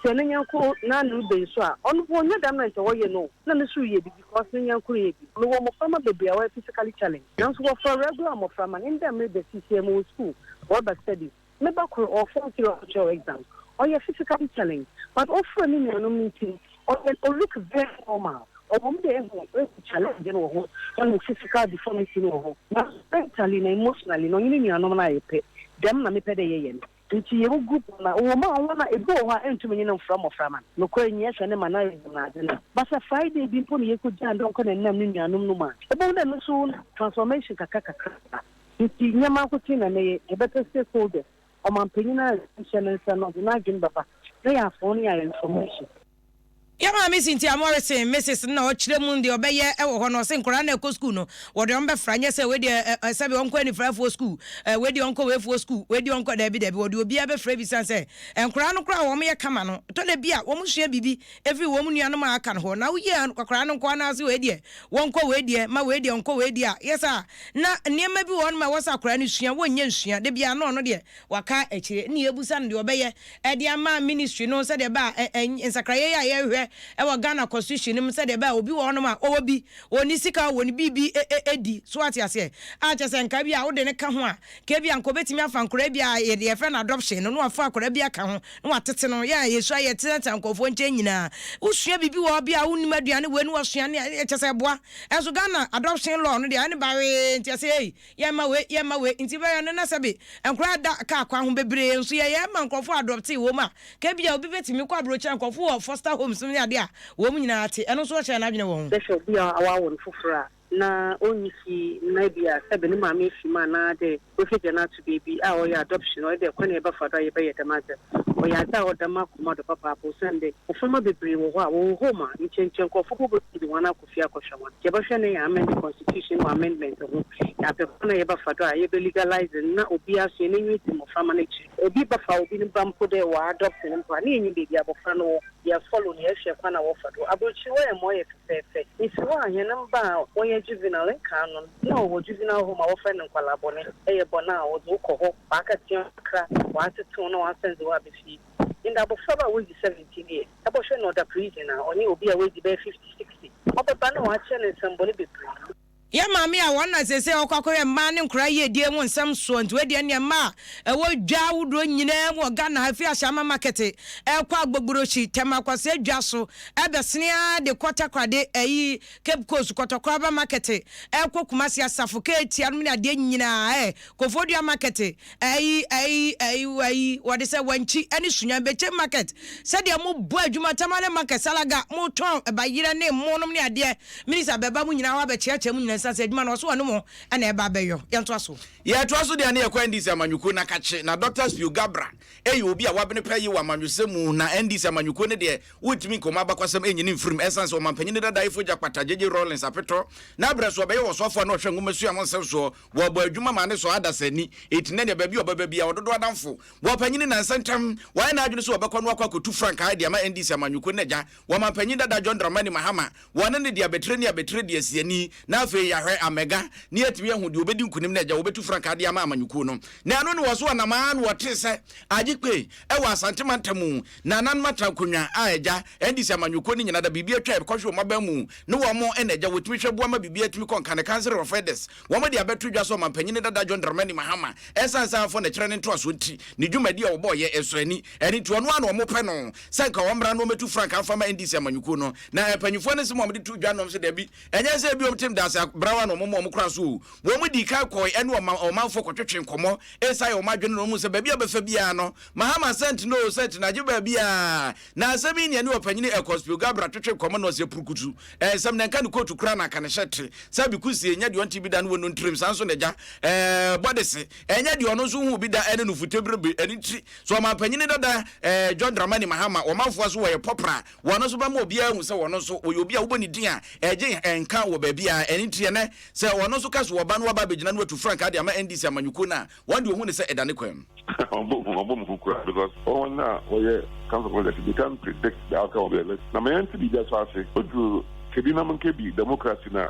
Sɛ ne nyɛnko n'ano reba nsu a, ɔno mpo ɔnnyɛ dɛm na nkyɛ ɔyɛ no o, nna no so reyɛ bi because ne nyɛnko reyɛ bi. Mowɔ mboframba beberee a wɔyɛ physically challenged, naaso wɔfora regular mboframba no. Ndɛ mber sesei mowɔ skuul, wɔreba studies. Me ba kor ɔwɔ form three a ɔkyerɛw exam. Ɔyɛ physically challenged but ofura no nuanom no ntsi no, ɔyɛ o look very normal. Ɔwɔ mu dɛ ehu ehu challenge no wɔ ho, ehu physical deformity no wɔ ho, naaso mentally na emotionally no ɔnye no nuanom no ayɛ pɛ. Dɛm na mepɛ dɛ yɛyɛ no. Ntsi yɛwɔ group no a, ɔwɔ mu a hɔn a bi wɔ hɔ a enntum nye no mmfora mboframba no. Nokwar nyia hwɛ ne mannerism na adze no a. But sɛ Friday bi mpo na yekogyaa no dɛ ɔnkɔ nenam no nuanom no mu a, ebohu dɛ no so transformation kakra kakra ba. Ntsi nnyɛ mankotsee na meyɛ, yɛbɛpɛ stakeholders, ɔmampanyin a nhyɛ ne nsa no ɔdze n'adwen bɛba na yɛafon no yɛayɛ information. Yɛ maame Cynthia Morrison, Mrs. No na ɔkyerɛ mu deɛ ɔbɛyɛ wɔ hɔ no. Ɔse nkwadaa no a ɛkɔ sukuu no, wɔde wɔn bɛfra. Nyɛ sɛ wei deɛ ɛ, sɛbe ɔnkɔ anifirafoɔ sukuu, ɛ, wei deɛ ɔnkɔ weifoɔ sukuu, wei deɛ ɔnkɔ, daabi, daabi, wɔde obiara bɛfra bi sane sɛ nkwadaa no koraa a wɔyɛ kama no, ɛtɔ da bi a wɔsua biribi firi wɔn nuanom a aka no hɔ. Na woyi akwadaa no nko ara na ase wei deɛ wɔnkɔ wei deɛ, ma wei deɛ ɔnkɔ wei deɛ a, yɛ saa a, na nneɛma bi wɔ hɔnom a ɛwɔ sɛ akwadaa no sua, wɔnnya nsua. Da biara na ɔno deɛ waka akyire. Ɛnna yɛbisa no deɛ ɔbɛyɛ de ama ministry no sɛdeɛ ɛbɛyɛ a nsakraeɛ yi a yɛrehwɛ wɔ Ghana constitution no mu sɛdeɛ ɛbɛyɛ a obi wɔ hɔnom a ɔwɔ bi, ɔnni sika, ɔwɔ ne biribi di. So woate aseɛ? A kyerɛ sɛ nka bi a wode no ka ho a, nka ebia nka ɔbɛtumi afa nkwadaa bi a yɛde yɛfrɛ no adoption no na wafa akwadaa bi aka ho na watete no. Yɛn a yɛsua yɛtenatena nkurɔfoɔ nkyɛn nyinaa, wosua biribi wɔ hɔ bi a wonnim aduane wei na wasua ne kyerɛ sɛ ɛboa. Ɛnso Ghana adoption law no deɛ ɛne bawee nti ɛsɛ ei Yɛmma wei, yɛmma wei, nti bɛyɛ no na sɛbe nkwadaa da kaa kwan ho bebree nso yɛyɛ ma nkurɔfoɔ adɔptee wɔn a, ka ebia obi bɛtumi kɔ aburokyire a nkurɔfoɔ wɔ foster homes no ne adeɛ a wɔn nyinaa te, ɛno nso ɔkyerɛ n'adwene wɔ ho. Bɛhwɛ obi a wɔawo no fofor a na onnyi fie na bi a sɛbe ne maame efi mu anaa dɛ woekegya no ato beebi a ɔyɛ adoption, ɔyɛ dɛ kwan a yɛbɛfa do a yɛbɛyɛ dɛm adze no, ɔyɛ adze a ɔda m'akoma do papaapa osiandɛ mboframba beberee wɔ hɔ a wɔwɔ home a nkyɛ nkyɛ nkorɔfo mpo botum dze hɔn akɔ fie akɔhwɛ hɔn. Yɛbɔhwɛ na yɛ amend constitution wɔ amendment ho, yɛapɛ kwan a yɛbɛfa do a yɛbɛ legalise no na obiara so hɛn enyiwa edzi mboframba no ekyir. Obi bɛfa obi ne ba mpo dɛ ɔadopt no mpo a, na yenyim beebi a abofra no wɔ, yɛ follow no, yɛhwɛ kwan a wɔfa do. Aborɔkyir hɔ yɛ ma ɔyɛ fɛfɛɛfɛ. Misi hɔ a hɛn mba a wɔyɛ juvenile nkaa no, nna wɔwɔ juvenile home a wɔfrɛ no nkwadaa bɔne. Eyɛ bɔn a, wɔdze wo kɔ hɔ, wɔakɛtsea wo kakra, wɔatsetsew wo na wɔasan dze wo aba fie. Ndɛ abofraba a oedzi 17 years, ebɔhwɛ no ɔda prison a ɔnye obi a oedzi bɛyɛ 50, 60, ɔbɛba na ɔakyerɛ no nsɛmbɔne beberee. Yɛ maame a wɔn na seesei ɔkɔ akɔhwɛ mmaa ne nkoraa yiedie ho nsɛm soɔ nti wei deɛ neɛ mmaa a ɛwɔ dwa ahodoɔ nyinaa mu wɔ Ghana ha firi Ashaiman market ɛkɔ Agbogbroshi, Tema Kwasea dwa so ɛbɛsene ara de kɔ Takoradi ɛyi Cape Coast Kɔtɔkoraba market ɛkɔ Kumasi Asafo Keetia nom ne adeɛ nyinaa ɛ Koforidua market Ɛyi ɛyi ɛyi ɛyi wɔde sɛ wankyi ɛne sunyan bɛkyɛ market sɛdeɛ mo bɔ adwuma tamale market salaga mo tɔn bayerɛ ne mo nom ne adeɛ minister bɛba mo nyinaa hɔ abɛkyeakyea mo nyinaa. Ɛsiane sɛ adwuma no ɔso ɔne mo na ɛba abɛyɔ. Yɛntoa so. Yɛtoa so deɛ ne yɛkɔ NDC amanyɔkuo no akakye na Doctor Spio Gabra yɛ obi a wabene pɛ ye wɔ amanyɔsɛm mu na NDC amanyɔkuo no deɛ wontumi nka wɔn abakwasɛm nyini mfirim ɛsiane sɛ ɔmampanyini dada Efo Gyakpata JJ Rawlings apetɔ n'abrɛ so ɔbɛyɛ ɔsoafoɔ a na ɔhwɛ nwomasua ho nsɛm soɔ wɔbɔ adwuma ma ne sɔ adasani enti nɛ deɛ baabi a ɔbɛba biara ɔdodo adamfo wɔ ɔpanyini nansa ntam wayɛ n'adwene sɛ ɔbɛkɔ no akɔ akɔtu frankaa de ama NDC amanyɔkuo no agya wɔ ɔmampanyin dada John Dramani Mahama Wɔne no de abetire ne abetire de asi ani, na afei yɛahwɛ amɛga na yɛatumi ahu deɛ ɔbɛdi nkonim na agya wɔbɛtu frankaa de ama amanyɔkuo no. Na ɛno ne wɔ so ɔnam ara na wɔtee sɛ Agye Kpei wɔ Asante mantam mu na Nananom atena nkonnwa a agya NDC amanyɔkuo no nyina da biribi atwa ɛkɔhwe wɔn aban mu ne wɔn na agya wɔtumi hwɛ boa ma biribi atumi kɔ nka ne Council of Elders wɔn de abɛto dwa sɛ ɔmampanyini dada John Dramani Mahama ɛsiane sɛ amfɔ na kyerɛ ne ntoasoɔ nti ne dwumadi a wɔbɔɔyɛ ɛsɔ ani ɛno nti ɔno ara na wɔpɛ no sɛ nka ɔmmra na ɔmmɛtu frankaa mfa ma NDC amanyɔkuo no. Na mpanyimfoɔ no nsɛm a wɔde too dwa nom sɛ, Dabi, ɛnyɛ sɛ ebinom tem danse abrawa na wɔma wɔn kora so o. Wɔn dii kan kɔe ne ɔmanfoɔ kɔtwetwee nkɔmmɔ esiane wɔn adwene na wɔhu sɛ baabi a wɔbɛfa biara no, Mahama sɛnt no o, sɛnt no agye baabiara. Na asɛm yi nea ne ɔpanyini Elkos Gabra twetwe nkɔmmɔ na ɔsɛ purukutu nsɛm na ɛnka ne kootu koraa na anka ne hyɛ te sɛ abikusie nyɛ deɛ ɔnte bi da ne wɔ no ntirim saa nso na agya ɛɛ bɔdese ɛnyɛ deɛ ɔno nso hu bi da ɛne no futebirebe ɛno nti so ɔmanpanyini dada ɛɛ John Dramani Mahama ɔmanfoɔ so wɔyɛ pɔpra Wɔn nso bɛma obiara ahu sɛ wɔn nso wɔyɛ obi a wobɔ ne din a ɛgye nka wɔ baabiara. Ɛno nti ɛnnɛ, sɛ wɔn nso ka sɛ wɔba na wɔaba abɛgyina na wɔatu frankaa de ama NDC amanyɔkuo no a, wɔn deɛ wɔhu no sɛ ɛda ne kwan mu. Ɔbɔ mu hu koraa because wɔn a wɔyɛ council of elders they can't predict the outcome of the election. Na ma yɛnte biribi aso ase, oduru kebi nam nkebi democracy no a,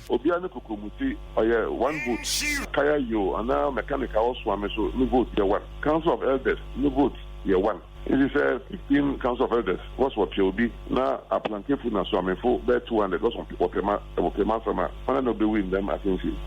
obiara ne kokromoti ɔyɛ one vote, kaya yoo anaa mechanic a ɔsoa me so ne vote yɛ one, council of elders ne vote yɛ one. Ntsi sɛ 15 Council of Elders wɔse wɔpɛ obi na Aplankefo na Suamefo bɛyɛ 200 wɔse wɔpɛ ma wɔpɛ m'asɛm a, hɔn na obewin dɛm asɛnsi no?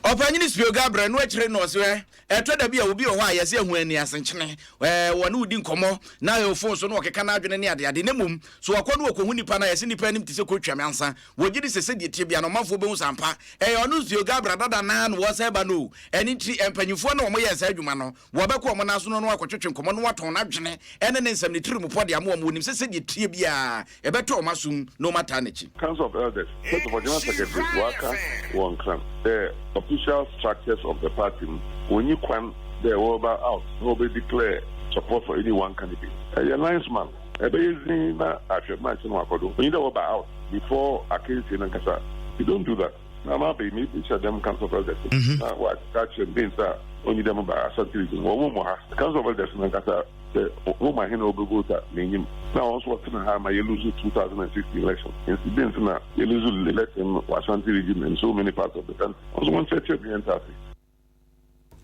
Ɔpanyin Spio Gabriel no akyire no ɔse ɛ ɛtɔ da bi a obi wɔ hɔ a yɛse ɛho ani asenkyene ɛ wɔne wo di nkɔmmɔ na ɛwɔ fon so na ɔkeka n'adwene ne adeade na mmom so ɔkɔ no ɔkɔhu nipa no a yɛse nipa anim te sɛ kotwa mansa wɔgye di sɛ sɛdeɛ ɛteɛ biara no ɔmanfoɔ bɛhu sɛ ampa ɛyɛ ɔno Spio Gabriel dada naa na wɔsɛ ba no o ɛno nti mpanyinfoɔ na wɔyɛɛ saa adwuma no Wɔbɛkɔ wɔn nan so ne wɔn akɔtwetwe nkɔmmɔ na wɔatɔn n'adwene ne ne nsɛm, ne tirimupɔ de ama wɔn. Wɔnim sɛ sɛdeɛ ɛteɛ biara, ɛbɛtɔ wɔn asom na wɔataa n'akyi. Council of Elders, first of all General Secretary ɔaka wɔ Nkran dɛ official structures of the party no wonnyi kwan dɛ wɔbɛba out na wɔbɛ declare support for any one candidate. Ɛyɛ linesman, ɛbɛyɛ dzinn na ahwɛ match no akɔ do. Onnyi dɛ wɔba out before akansie no ankasa. You don't do that. Na maba yi, mebisa dɛm Council of Elders no, na wɔaka akyerɛ me dɛ ntsi a onnyi dɛ meba Ashanti Region. Wɔwoo mo ha. Council of Elders no ankasa, sɛ wɔma hɛn a wɔbɛ vote a, minnyim. Na hɔn so wɔtsena ha ma yɛlose 2016 election. Ntsi dɛn ntsi na yɛlose election no wɔ Ashanti Region and so many parts of the country? Hɔn so wɔnkyerɛkyerɛ me yɛntse ase.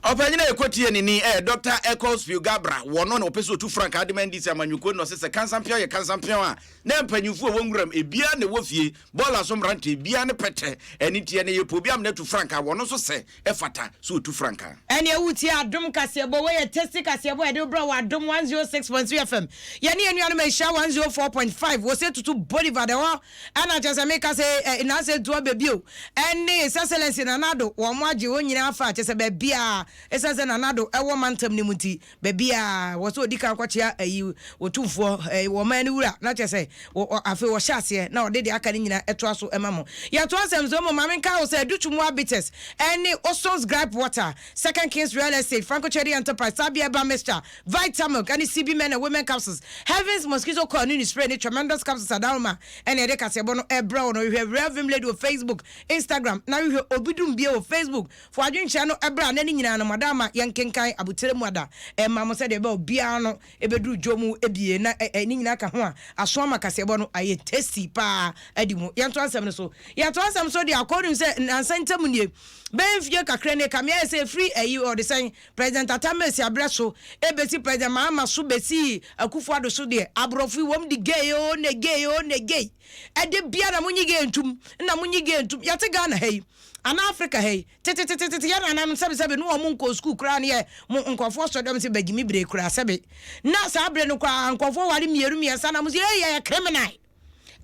Ɔpanyin a yɛkɔtiee ne ni yɛ Dɔkta Ecclesfield Gabra. Wɔno na ɔpɛ sɛ ɔtu frankaa de ma NDC amanyɔkuo no na ɔse sɛ kansampeaw yɛ kansampeaw a, na mpanyimfoɔ a ɛwɔ nwuram ebiara na ɛwɔ fie, bɔɔla so mmerante ebiara ne pɛtɛ. Ɛno nti ɛnɛ yɛpɛ obi amena atu frankaa, wɔno nso sɛ ɛfata sɛ ɔtu frankaa. Ɛneɛ wotie Adom kaseɛbɔ, wei yɛ tasty kaseɛbɔ a yɛde wo brɛ wɔ Adom 106.3 FM. Yɛne yɛn nuanom ahyia 104.5 wɔ Sɛ Tutu Boulevard ɛhɔ Ɛna kyerɛ sɛ meka sɛ eh, Nase ntoa baabi o, ɛne His Excellency Nana Addo, wɔn agye wɔn nyinaa afa, kyerɛ sɛ baabiara, ɛsiane sɛ Nana Addo ɛwɔ mantam no mu nti, baabiara, wɔ sɛ ɔdi kan kɔkyea ayi, Otumfoɔ, eh, wɔ ɔman no wura, na kyerɛ sɛ, wɔ, wɔ, afei wɔhyɛ aseɛ, na ɔde deɛ aka no nyinaa ɛtoa so ɛma mo. Yɛtoa nsɛm so, mmom ma menka wo sɛ, Adutumua Bitters, ɛne Oson's Gripe Water, Second Kings Real Estate, Franco Trading Enterprise, Sabia Herbal Mixture, Vitamilk ne CB Men and Women Capsules, Heavens Mosquito Coil ne ne Spray ne Tremendous Capsules Adaoma na yɛde kaseɛbɔ no rebrɛ wo no. Hwehwɛ Real Vim Lady wɔ Facebook, Instagram na hwehwɛ Obi Dum Bie wɔ Facebook. Fa w'adwenkyerɛ no bra na ne nyinaa no Madaama yɛnkenkan abotire mu ada mma mo sɛdeɛ ɛbɛyɛ obiara no bɛduru dwo mu bie na ne nyinaa ka ho a aso ama kaseɛbɔ no ayɛ tasty paa adi mu. Yɛntoa nsɛm no so. Yɛtoa nsɛm so deɛ akɔ wonim sɛ nnansa ntam nie bɛyɛ mfie kakra nie kame ayɛ sɛ ɛfiri ayi ɔde sɛn President Atta Mills abrɛ so besi President Mahama so besii Akufo Addo so deɛ, aborɔfo yi wɔn di gay oo ne gay oo ne gay. Ɛde bia na monyi gay ntum, na monyi gay ntum. Yɛte Ghana ha yi, anaa Africa ha yi, tetetetete yɛn nananom sɛbe sɛbe no wɔn nkɔɔ sukuu koraa ne yɛ mo nkurɔfoɔ sɔ dɛm se bagyimi bere koraa sɛbe. Na saa bere no koraa nkurɔfoɔ ware mmienu mmiɛnsa na mo se ei yɛyɛ criminal.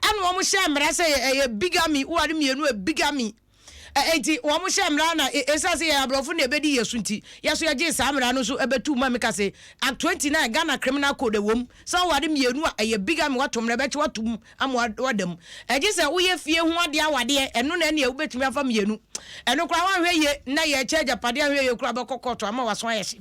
Ɛna wɔn hyɛɛ mmara sɛ ɛyɛ bigamy, woware mmienu a bigamy. Enti wɔn hyɛɛ mmara na esiane sɛ yɛyɛ aborɔfo na ebedi yɛn so nti, yɛn nso yɛgyee saa mmara no nso bɛtoo mu a meka se Act 29 Ghana Criminal Code ɛwom sɛ woware mmienu a ɛyɛ bigamy woato mmara bɛkye wo ato mu ama woada mu. Ɛgye sɛ woyɛ fie ho adeɛ awadeɛ ɛno na ɛneɛ wobɛtumi afa mmienu. Ɛno koraa woanhwɛ yie na yɛkyɛ agyapadeɛ anhwɛ yie koraa wobɛkɔ kɔɔto ama w'aso ayɛ hye.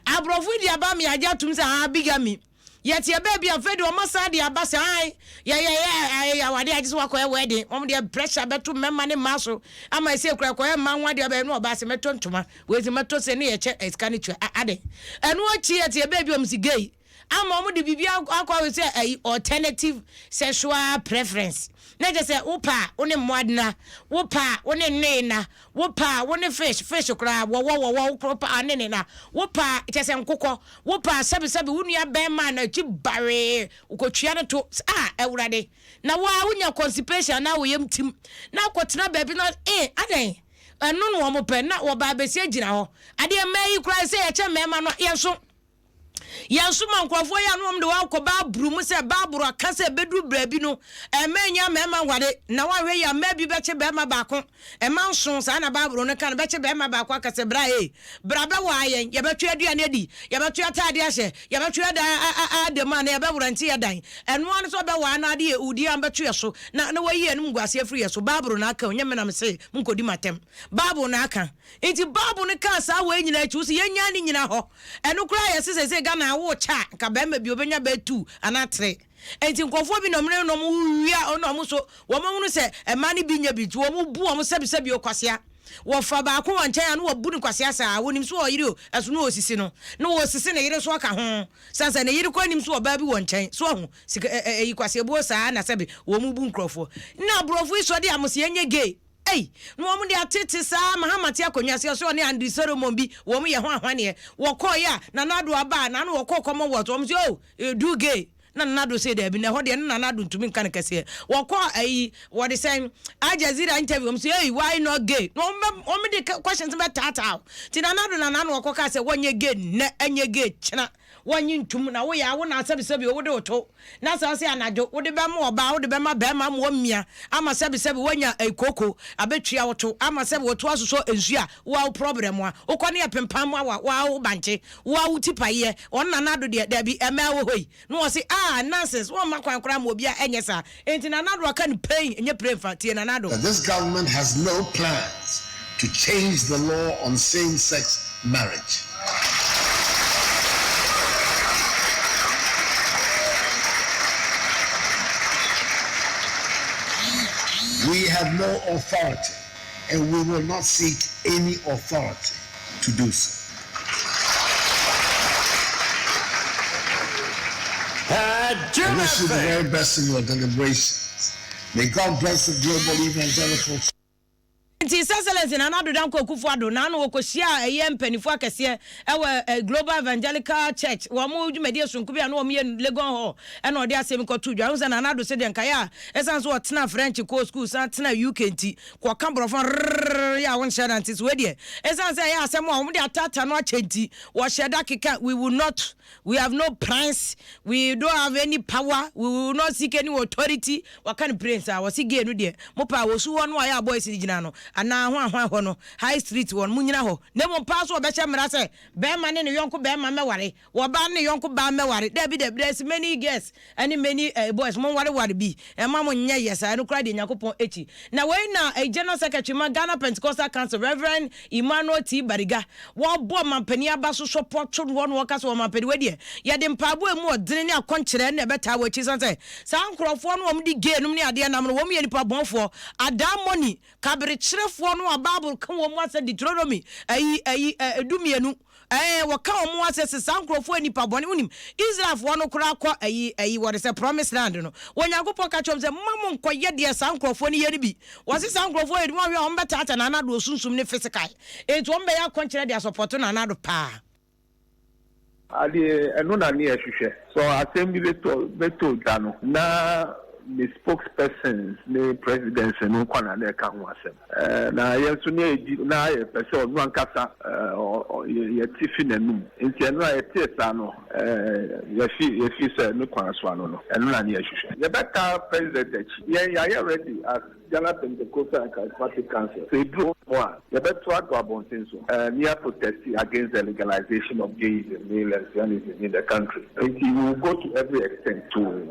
Aborɔfo yi de aba ama yɛagye atom sɛ haa bigamy. Yɛteɛ baabi a afei deɛ wɔn asan de aba sɛ ae yɛyɛ yɛ yɛ awadeɛ agye sɛ wakɔyɛ wedding wɔn deɛ pressure bɛto mmarima ne mmaa so ama ɛsɛ kura kɔyɛ mmaa ho adeɛ abɛyɛ no ɔbaa sɛ mɛtɔ ntoma wei sɛ mɛtɔ sɛ ne yɛkyɛ sika ne tua ade ɛno akyi yɛteɛ baabi wɔn si gay ama wɔn de biribi akɔ awɛ sɛ ɛyi alternative sexual preference na kyɛ sɛ wo pa wo ne mmoa dena wo pa wo ne nnoe na Wo pɛ a, wo ne fish, fish koraa, wɔwɔ, wɔwɔ, wo pɛ a ne ne na. Wo pɛ a, kyerɛ sɛ nkokɔ. Wo pɛ a, sɛbe, sɛbe, wo nua bɛɛma a n'akyi bawee, wokɔtwia no to, ah, Awurade. Na wo ara wonya constipation anaa wo yam tim, na akɔtena baabi na, eh, adɛn? Ɛno na wɔn pɛ, na wɔbaa bɛsia gyina hɔ. Adeɛ mmaa yi koraa, sɛ yɛkyɛ mmarima no a, yɛn nso. Yɛn nso ma nkurɔfoɔ yɛ ano wɔn de wɔn akɔ Baaboro mu sɛ Baaboro aka sɛ ɛbɛduru berɛ no mmaa nya mmarima nware na wɔanhwɛ yie a mmaa bi bɛkye barima baako mma nson saa na Baaboro no ka no bɛkye barima baako aka sɛ bra ee bra bɛwaa yɛn yɛbɛtwe aduane adi yɛbɛtwe ataadeɛ ahyɛ yɛbɛtwe ada ada mu a na yɛbɛworɛnte yɛ dan ɛno ara no sɛ ɔbɛwaa no adeɛ odi a bɛto yɛ so na na wɔyi yɛn nguaseɛ afiri yɛ so Baaboro no aka onyɛ menam se monkɔdi m'atɛm Bible no aka Nti bible no kaa saa wei nyinaa akyi wose yɛnyaa ne nyina hɔ ɛno koraa yɛse seesei Ghana awo kyɛ a nka barima bi obɛnya bɛyɛ two anaa three nti nkurɔfoɔ bi na ɔmo ne ɔmo wia ɔno ɔmo so wɔn ahunu sɛ mmaa no bi nyɛ bi nti wɔn bu wɔn sɛbi sɛbi o kwasea wɔfa baako wɔ nkyɛn a na wɔbu no kwasea saa wɔnim so ɔyere o ɛso na ɔsisi no na wɔsisi ne yere so ɔka ho san sɛ ne yere kɔ anim so ɔbaa bi wɔ nkyɛn so ahu sika ɛyi kwaseabuo saa na sɛbi wɔn bu nkurɔfoɔ na aborɔfo yi sɔ de a mo se yɛnyɛ gay. Ei! Na wɔn de atete saa Mahama te akonnwa ase ɔsɛ ɔne Andrew Solomon bi wɔn yɛ ho ahwaneɛ. Wɔkɔɔeɛ a Nana Addo aba a na ano wɔkɔɔ Commonwealth wɔn se oh do gay na Nana Addo se daabi na ɛhɔ deɛ na Nana Addo ntumi nka no kɛseɛ. Wɔkɔɔ ayi wɔde sɛn Al Jazeera interview wɔn se ei why not gay na wɔn bɛ wɔn de questions bɛ taataa o. Ti Nana Addo na n'ano wɔkɔ kaa sɛ wɔnyɛ gay nnɛ ɛnyɛ gay kyena. Wɔnnye ntom, na woyɛ a wo na sɛbisɛbi o wode wo to, na sɛ ɔse anadwo wode bɛma ɔbaa wode bɛma bɛɛma ama wamia ama sɛbisɛbi wanya kooko abɛtua wo to ama sɛbi woto asosɔ nsuo a woa wo prɔbrɛm a wokɔ ne ɛpempan mu awa woa wo bankye woa wo ti payeɛ ɔno Nana Addo deɛ daabi ɛmɛɛ wɔ hɔ yi na wɔse ah nonsense wɔmma kwan koraa ma obia ɛnyɛ saa enti Nana Addo aka no pain ɛnyɛ pire mfa tie Nana Addo. That this government has no plans to change the law on same-sex marriage. We have no authority and we will not seek any authority to do so. I wish you the very best in your deliberations. May God bless the global evangelical Nti His Excellency Nana Addo Dankwa Akufo Addo naano wɔkɔhyiaa ɛyɛ mpaninfoɔ akɛseɛ ɛwɔ Global Evangelical Church wɔn dwumadie sononko bi a na wɔn yɛ no Legon Hall ɛna ɔde asɛm yi kɔtoo dwa. Wohu sɛ Nana Addo sɛdeɛ nkaeɛ a ɛsiane sɛ ɔtenaa French kɔɔ sukuu san tenaa UK nti kɔka borɔfo rrrr yɛ a wonhyɛ da nte so. Wei deɛ ɛsiane sɛ ɛyɛ asɛm a wɔn de ataataa no akyɛ nti wɔhyɛ da keka we will not We have no plans, we don't have any power, we will not seek any authority. Waka no plain saa, wɔse gay no deɛ, mo pɛ a wɔ su hɔ no a yɛ a boys no gyina no, anaa hwan hwan hɔ no, high street hɔ no, mo nyina hɔ. Na mmom paa so wɔbɛhyɛ mmara sɛ, bɛɛma ne ne yɔnko bɛɛma mmɛware, wɔbaa ne ne yɔnko baa mmɛware. Daabi daabi, there's many girls ɛne many eh, boys, mo nware ware bi, ɛma mo nyɛ yɛ saa, ɛno koraa deɛ Nyankopɔn akyi. Na wei na eh, General Secretary ma Ghana Pentecostal Council, Reverend Emmanuel T. Bariga, wɔbɔ ɔmampanin aba so sɔpɔto no hɔ na wɔka sɛ ɔmampanin wei deɛ yɛde mpaebɔ a emu ɔdene ne akɔnkyerɛ na ɛbɛtaa w'akyi sane sɛ saa nkorɔfoɔ no wɔn de gay nom ne adeɛ nam no wɔn yɛ nipa bɔnfoɔ adaemone kaberekyerefoɔ no a Bible ka wɔn mu asɛ Deuteronomy ayi ayi 12 Ɛɛ, wɔka wɔn ho asɛ sɛ saa nkurɔfoɔ yɛ nnipa bɔne. Wonim, Israelfoɔ no koraa kɔ ayi, ayi, wɔde sɛ Promised Land no. Onyankopɔn ka kyerɛ wɔn sɛ, Mma mo nkɔyɛ deɛ saa nkurɔfoɔ no yɛ no bi. Wɔse saa nkurɔfoɔ yɛ de, wɔanhwɛ a wɔbɛtaataa Nana Addo sunsum ne physical. Enti wɔbɛyɛ akɔnkyerɛ de asɔpɔto Nana Addo paa. Adeɛ, ɛno na ne yɛhwehwɛ. Sɛ asɛm bi bɛtɔ, bɛtɔ dwa no, na. ne spokespersons ne presidency no nkwa na na ɛka ho asɛm. Na yɛn nso ne yɛdi na yɛpɛ sɛ ɔno ankasa yɛte fi n'anum. Nti ɛno a yɛtee saa no, yɛfi yɛfi sɛ ne kwan so ano no, ɛno na ne yɛhwehwɛ. Yɛbɛka president akyi. Yɛn yɛayɛ ready as Ghana Pentecostal and Charismatic Council. Sɛ eduru hɔ a, yɛbɛto ato abɔnten so ne yɛ protest against the legalization of gayism ne lesbianism in the country. Nti we will go to every extent to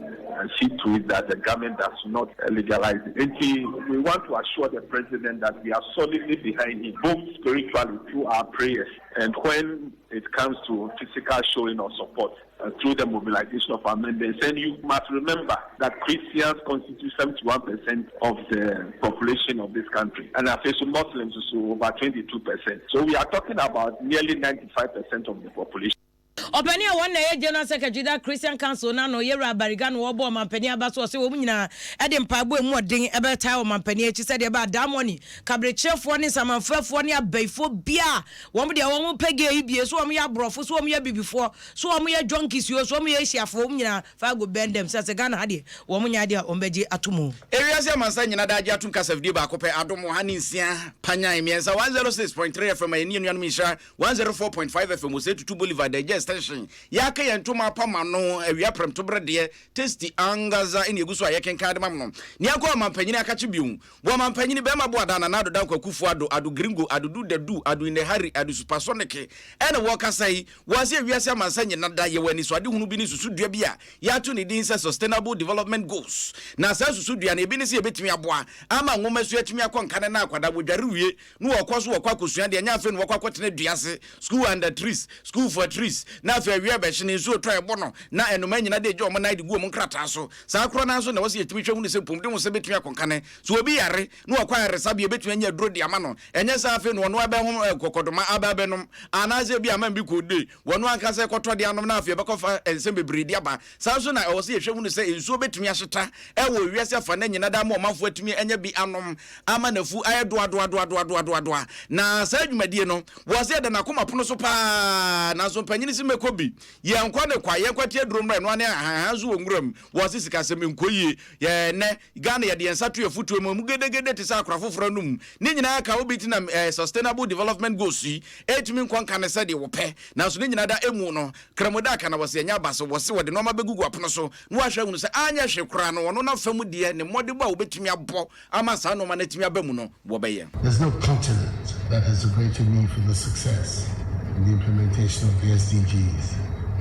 see to it that the government does not legalize it. Nti we want to assure the president that we are solidly behind him, both spiritually through our prayers and when it comes to physical showing of support through the mobilization of our members. And you must remember that Christians constitute 71% of the population of this country. And also Muslims also over 22%. So we are talking about nearly 95% of the population. Ɔpanin a wɔn na ɛyɛ General Secretary da Christian Council n'ano, Yɛwura Abariga, no wɔbɔ ɔmampanin aba so. Ɔsɛ wɔn nyinaa ɛde mpaebɔ emu ɔden ɛbɛtaa ɔmampanin akyi sɛdeɛ ɛbɛ adaamɔni kaberekyerɛfoɔ ne nsamanfrɛfoɔ ne abayifoɔ bia wɔn deɛ wɔn pɛ gay yi bie so, wɔn yɛ aborɔfo so, wɔn yɛ bibifoɔ so, wɔn yɛ junkies o so, wɔn yɛ Asiafoɔ, wɔn nyinaa fa go bɛn dɛm sɛ Ghana ha deɛ, wɔn nyɛ adeɛ a wɔn bɛgye ato mu. Ewiase amansa nyina da agye atom kasafidie baako pɛ, Adom 106.3, 106.3 FM a yɛne anuanom Nhyira 104.5 FM wɔ sɛ Tutu Boulevard agya extension. Yɛaka yɛn ntoma apam ano awia prɛmtoberɛ deɛ, Tasty Angaza ɛne ɛgu so a yɛkenka de ma mo no. Nea akɔ ɔmampanyini akakye bio wɔ ɔmampanyini bɛrima bo ada Nana Ado Dankwa Akufo Ado, Ado Gringo, Ado Du Dadu, Ado Inehari, Ado Supersonic, ɛna wɔkasa yi wɔase ewiase amansa nyina da yɛwɔ anisoadehunu bi ne susudua bi a yɛato ne din sɛ Sustainable Development Goals. Na saa susudua no ebi ne sɛ yɛbɛtumi aboa ama nwoma so atumi akɔ nkane na akwadaa wɔdware wie na wɔkɔ so wɔkɔ akɔsua deɛ, ɛnyɛ afei na wɔkɔ akɔtena dua ase, school under trees, school for trees, na afei awia bɛhye ne nsuo tɔ ɛbɔ no na ɛnoma nyina de gye ɔmo nan de gu ɔmo nkrataa so. Saa korɔ no nso na wɔsɛ yɛtumi hwɛ hu ne sɛ mpomde ho sɛ bɛtumi akɔnkane so, obi yare na wɔkɔ ayaresabea, bɛtumi anya aduro de ama no. Ɛnyɛ sɛ afei na ɔno abɛho kɔkɔdoma aba abɛnom anaasɛ bi ama bi kɔde wɔno ankasa ɛkɔtɔ de anom na afei ɛbɛkɔfa nsɛm bebree de aba. Saa nso na ɛwɔ sɛ yɛhwɛ hu ne sɛ nsuo bɛtumi ahyeta ɛwɔ wiase afa na nyina da ma ɔmanfoɔ atumi anya bi anom ama nafu ayɛ doadoadoadoadoadoa. Na saa dwumadie no wɔ sɛ yɛda n'akoma pono so paa, nanso mpanyini si mɛkɔ bi yɛnkɔ ne kwa, yɛnkɔ tie duro mmerɛ no ane ahahan so wɔ nwuram. Wɔ se sikasɛm nkɔ yie. Yɛnɛ Ghana yɛde yɛn nsa to yɛ fotuo mu mu gedegede te sɛ akora foforɔ no mu ne nyinaa ka wobi ti na Sustainable Development Goals yi ɛtumi nkɔ nka ne sɛdeɛ wɔpɛ. Nanso ne nyinaa da emu no kramoda aka na wɔsɛ ɛnyɛ aba so. Wɔse wɔde nneɛma bɛgugu apono so na wɔahwɛ hunu sɛ anyɛ hwee koraa no, ɔno n'afa mu deɛ, ne mmɔdebɔ a wɔbɛtumi abɔ ama saa nneɛma no atumi aba mu no, wɔbɛyɛ. There's no continent that has a greater need for the success in the implementation of the SDGs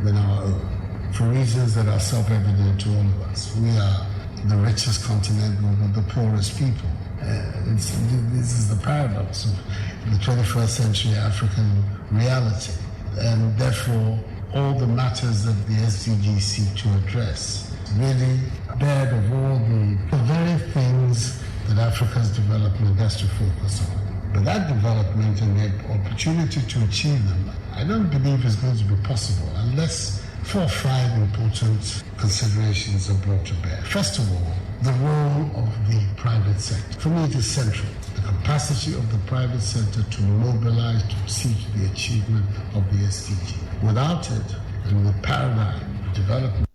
than our own. For reasons that are self-evident to all of us. We are the richest continent with the poorest people. This is the paradox of the 21st century African reality. And therefore, all the matters that the SDGs seek to address really bear of all the very things that Africa's development has to focus on. But that development and the opportunity to achieve them, I don't believe is going to be possible unless four or five important considerations are brought to bear. First of all, the role of the private sector. For me, it is central. The capacity of the private sector to mobilize to seek the achievement of the SDG. Without it, and the paradigm of development,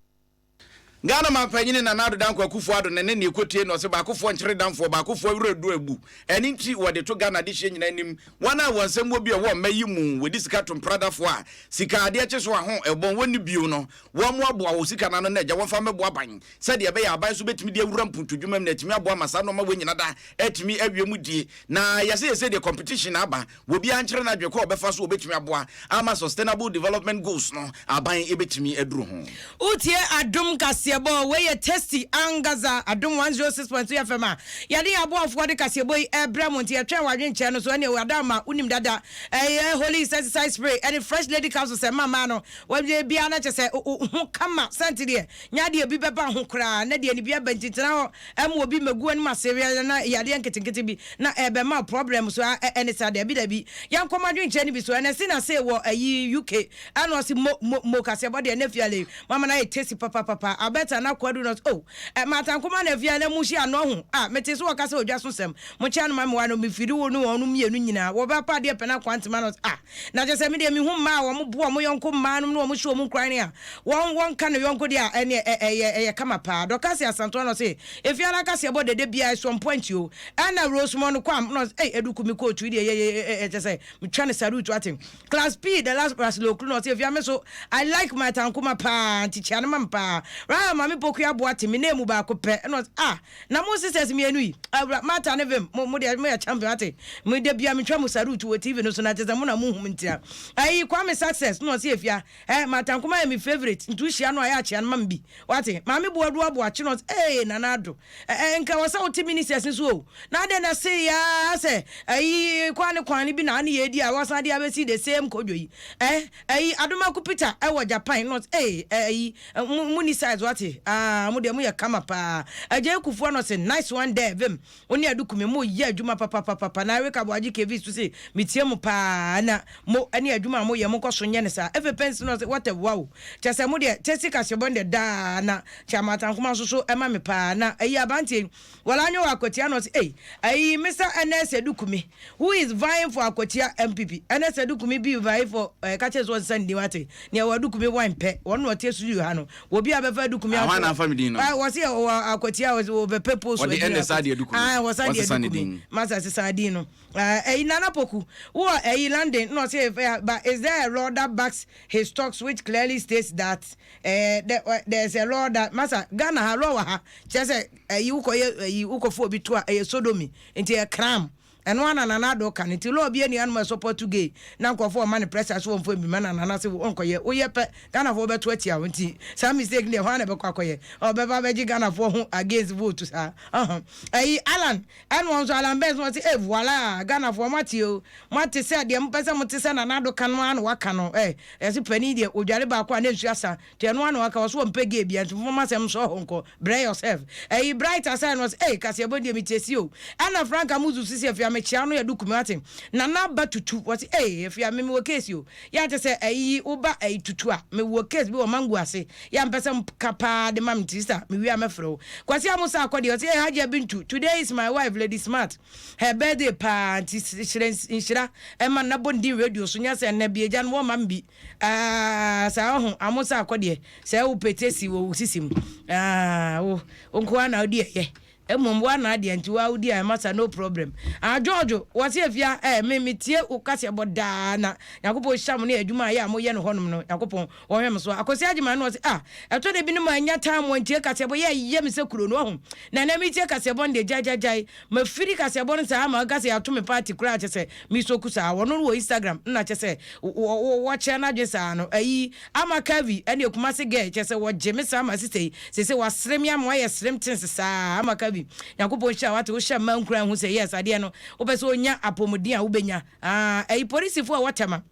Ghana mampanyini Nana Ado Dankwa Akufo Ado ne ne ɛkɔtie no, ɔsɛ baakofoɔ nkyere damfoɔ, baakofoɔ werɛ du abu. Ɛne nti wɔde to Ghana de hyɛ nyina anim wɔn a wɔn nsɛm wɔ bi a ɛwɔ mma yi mu, wɔde sika to mpradafoɔ a sika adeɛ kye so aho ɛbɔn wɔnni bio no, wɔn mo aboa wɔ sika no ano na agya wɔmfa mmɛboa aban sɛdeɛ ɛbɛyɛ aban so bɛtumi de awura mpuntudwuma mu na atumi aboa ma saa nneɛma wɔ nyina da atumi awie mu die. Na yɛsɛ yɛsɛ deɛ competition aba, obiara nkyerɛ no adwene kɔ ɔbɛfa so wɔbɛtumi aboa ama Sustainable Development Goals no aban ɛbɛtumi aduru ho. Wotie Adom kaseɛbɔ, wei yɛ Tasty Angaza, Adom 106.3 FM a yɛde yɛn aboafoɔ de kaseɛbɔ yi ɛbrɛ mo. Nti yɛtwɛn w'adwenkyerɛ no so. Ɛne wada ma wonim dada, ɛyɛ Holy Insecticide Spray ɛne Fresh Lady Capsule sɛ mama no wɔde biara no kyɛ sɛ ho kama sɛnte deɛ nyɛ adeɛ bi bɛba ho koraa na deɛ ne bi aba nti tena hɔ ɛma obi mɛgu anim asereɛ na yadeɛ nketenkete bi na ɛbɛma problem so. Ɛne saa dabi dabi, yɛnkɔm adwenkyerɛ no bi so. Ɛnɛ si na se wɔ ayi UK, ɛna ɔsi mo mo mo kaseɛbɔ deɛ ne fiale mama na yɛ tasty papapapa. Roberta na Kwadu no oh eh, Martha Nkoma na afia na mu hyia no ho ah mete so wɔka sɛ odwa so sɛm mo kyɛ no ma me wa no mefiri wo ne wɔn mmienu nyinaa wɔbɛpa adeɛ pɛ na kwantema no ah na kyɛ sɛ me deɛ mehu mmaa a wɔn boa wɔn yɔnko mmaa nom na wɔn hyɛ wɔn nkuran a wɔn wɔn ka ne yɔnko deɛ a ɛne ɛyɛ ɛyɛ kama paa. Dɔkase Asantoa no se efiara kaseɛ bɔ dede biara ɛsoɔ point o. Ɛna Rosemond Kwam no ei Eduku me kootu yi deɛ yɛ yɛ kyɛ sɛ metwa no salute wate. Class P the last Russell Oklu no ɔse efia me so I like my tankoma paa nti kyea no ma me paa. Rahel Maame Pokuya Boate me name mu baako pɛ ɛna ɔse ah na mo sisters mienu yi awura Martha ne Vim mo mo deɛ mo yɛ champion wate me da bia metwa mo salute wɔ TV no so na kyɛ sɛ mo na mo hu me ntia. Ayi Kwame Success na ɔse efia eh Martha Nkoma yɛ me favourite nti wohyia no a yɛ akyea no ma me bi wate. Maame Boadu Aboakye na ɔse ee Nana Addo eh eh nka wɔ sɛ wote ministers no so o na adɛn na sei aa sɛ ayi kwan ne kwan no bi na ane yɛdi a wasan de abɛsi the same kodwo yi eh ayi Adomako Peter ɛwɔ Japan na ɔse ee eh ayi mo mo ni size wate aa mo deɛ mo yɛ kama paa Agyei Kufuor na ɔse nice one there vim Wo ne Adu Kumi mo yɛ adwuma papapapapa na Eric Aboagye KV so se me tie mo paa na mo ne adwuma a mo yɛ mo nkɔ so nyɛ no saa. Efe Pensi no ɔse what a wow kyɛ sɛ mo deɛ Tesi kaseɛbɔ no deɛ daa na kyɛ Amantankoma nso so ɛma me paa na ayi abranteɛ yi Wala Anyo wɔ Akwatia na ɔse ei ayi Mister Ernest Adu Kumi who is vying for Akwatia MPP Ernest Adu Kumi bi vie for eh ka kyerɛ sɛ ɔnsesa ne din wate nea wɔ Adu Kumi wine pɛ wɔn na ɔte studio ha no Obi a bɛfa adukumi ato. Hwan na afa me din no? Ah, wɔsi wɔ akwatia wɔ bɛpɛ post. Wɔde ɛnɛ saa de adukumi. Ah, wɔsa de Wɔsesa ne adukumi. din. Masa sesa din no. Ah, ɛyi Nana Poku. Wɔ ɛyi London na ɔsi eh, but is there a law that backs his talks which clearly states that eh, there, uh, there is a law that masa Ghana ha law wɔ ha kyerɛ sɛ ɛyi wokɔ yɛ ɛyi wokɔfo obi to a ɛyɛ sodomy nti ɛyɛ crime. Ɛno ara na Nana Addo ka no nti law bi ani anom ɛsupporto gay na nkurɔfoɔ ɔma no pressure so wɔmfa bi ma na Nana se ɔnkɔyɛ woyɛ pɛ Ghanafoɔ bɛto atia wo nti saa mistake no deɛ hwan na ɛbɛkɔ akɔyɛ ɔbɛba abɛgye Ghanafoɔ ho against vote saa ɔhɔ ɛyi Alan ɛna ɔno nso Alan Benz no ɔse eh voila Ghanafoɔ moate o moate sɛ deɛ mopɛ sɛ mote sɛ Nana Addo ka no ara na waka no eh yɛse panin deɛ ɔdware baako a na nsuo asa Nti ɛno ara na waka, ɔse ɔmpɛ gay bia nti momma asɛm nsɔ hɔ nkɔ, brɛ yourself. Ɛyi Bright asɛe no ɔse ei kaseɛbɔ deɛ metie si o. Ɛna Frank Amuzu sisi Afia mekyea no yɛde kumi wate. Nana ba tutu ɔse ei Afia me mewɔ case o. Yɛ a kyɛsɛ ɛyi woba ɛyi tutu a mewɔ case bi wɔ mango ase yɛ a mpɛ sɛ ka paa de ma me nti sister mewie a mɛfrɛ wo. Kwasi Amusa akɔ deɛ ɔse ei Hajia Bintu today is my wife Lady Smart her birthday paa nti hyerɛ nhyira ɛma no na bɔ ne din radio so nyɛ sɛ ɛnɛ bi agya no wɔmma me bi. Aah saa ɔho amo sa akɔ deɛ sɛ wo pete si wɔ wo sisi mu aah wo wo nkoa na wodi ɛyɛ mmom wo ana adeɛ nti wo wodi a ɛma sa no problem ah George wɔ se afia eh me me tie wo kaseɛ bɔ daa na Nyankopɔn hyira mo ne adwuma a yɛ a mo yɛ no hɔnom no Nyankopɔn ɔhwɛ mo so Akwasi Agyeman no ɔse ah ɛtɔ da bi no ma nya time wɔntie kaseɛ bɔ yɛ yɛ me sɛ kuro no ɔho na ɛnɛ me tie kaseɛ bɔ no deɛ gyae gyae gyae Mafiri kaseɛbɔ no saa ma ɔka sɛ yɛato me party koraa kyɛsɛ me soku saa wɔno no wɔ Instagram nna kyɛsɛ wɔkyerɛ n'adwene saa no ayi ama Curvy ɛne Kumasi girl kyɛsɛ wɔgye me saa ma sister yi sese wasere me ama wayɛ serem tens saa ama Curvy Nyankopɔn nhyira wate wohyɛ mmaa nkuran hu sɛ yes adeɛ no wopɛ sɛ onya apɔmuden a wobɛnya ah ayi polisifoɔ a wɔtɛma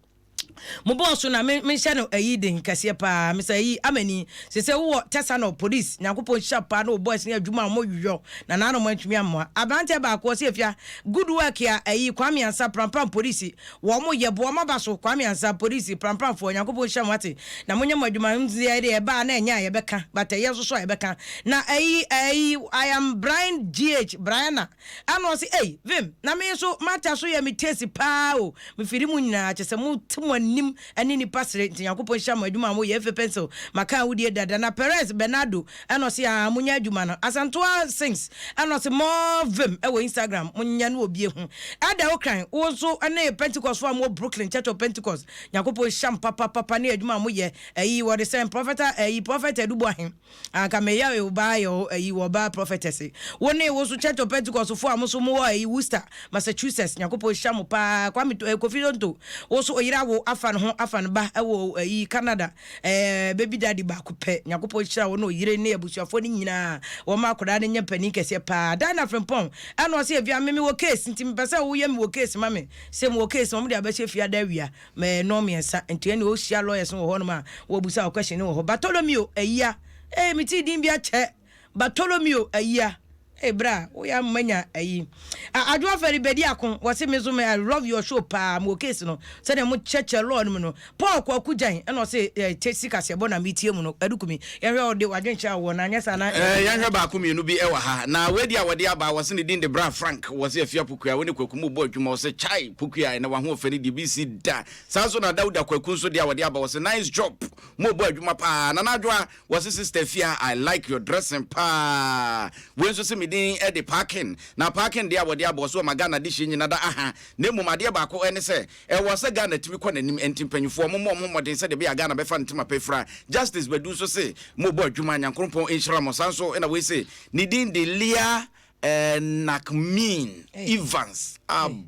Mo bɔɔ so na me menhyɛ no ayi den kɛseɛ paa mesa ayi amani sese wowɔ tɛsanɔ police nyankopɔn nhyira paa ne wo boys ne adwuma a ɔmo yɔ na naano mo antumi ammoa abranteɛ baako ɔse afia good work a ayi Kwame Ansa prampram police wɔ ɔmo yɛ boa ɔmo aba so Kwame Ansa police prampram foɔ nyankopɔn nhyira mo ate na mo nyɛ mo adwuma ndeɛ deɛ ɛbaa na ɛnyɛ a yɛbɛka but ɛyɛ nso so a yɛbɛka na ayi ayi I am Brian GH Brianna Ɛna ɔse ei Vim na me nso Martha so yɛ me taste paa o, me firi mo nyinaa kyesɛ mo te mo anim ɛne nipa sere nti Nyankopɔn nhyira mo adwuma a mo yɛ Efe Pencil maka wo die dada na Perez Bernardo ɛna ɔse aa mo nyɛ adwuma no Asantoa Sings ɛna ɔse more Vim ɛwɔ Instagram mo nyɛ no obi ehu Elder Okran wo nso ɛne Pentecost foɔ a mo wɔ Brooklyn Church of Pentecost Nyankopɔn nhyira mo papapapa ne adwuma a mo yɛ ɛyi wɔde sɛn Prophet ɛyi Prophet Adu Boahen Anka me yɛ obaa yɛ o ayi wɔ ɔbaa prophetess wo ne wo so church of pentecost fo a mo so mo wɔ ayi Worcester Massachusetts Nyankopɔn hyira mo paa Kwame eh, Kofi Donto wo so oyera wo afa ne ho afa ne ba ɛwɔ ayi Canada eh, baby daddy baako pɛ Nyankopɔn hyira wo ne oyere ne abusuafoɔ ne nyinaa wɔn ma akwadaa no nyɛ panin kɛseɛ paa Diana Frimpong ɛna ɔsɛ efia me me wɔ case nti mepɛ sɛ woyɛ me wɔ case ma me sɛ me wɔ case wɔn de abɛhyɛ fia da awia Mɛ nnɔn miɛnsa nti ɛne ohyia lawyers no wɔ hɔ nom a wɔbusa wo question no wɔ hɔ. Bartolomeo Ayia ee me tee din bi akyɛ Bartolomeo Ayia. Hey bra, woyɛ ama manya ayi. Adwo Afari Bedi Ako, wɔse me nso me I love your show paa, mewɔ case no. Sɛdeɛ mo kyerɛkyerɛ law no mu no. Paul Kwaku Gyan ɛna ɔse eh, Tesi kaseɛbɔ na metie mu no. Adukumi, yɛnhwɛ ɔde wadwenkyerɛ a wɔ na anyɛ saa na. Eh, yɛnhwɛ baako mmienu bi wɔ ha. Na wei deɛ a wɔde aba, wɔse ne din de Bra Frank, wɔse Afia Pokuaa, wo ne Kwaku mo bɔ adwuma, wɔse Chai Pokuaa, ɛnɛ w'ahoɔfɛ no deɛ bi si da. Saa nso na Dauda Kwaku nso deɛ a wɔde aba, wɔse nice job, mo bɔ adwuma paa. Nana Adwoa, Wɔse sister Afia I like your dressing paa wei nso se me din de parking na parking deɛ a wɔde abɔ so ama Ghana adehyeɛ nyina da aha na mmom adeɛ baako ɛne sɛ ɛwɔ sɛ Ghana tumi kɔ n'anim ɛnti mpanyinfoɔ mommɔ ɔmo mmɔden sɛdeɛ ɛbɛyɛ a Ghana bɛfa ntema pa afira Justice Badu nso se mobɔ adwuma Nyankoropɔn nhyira mo saa nso na wei se ne din de Leah Eh, Nakmin Evans aba.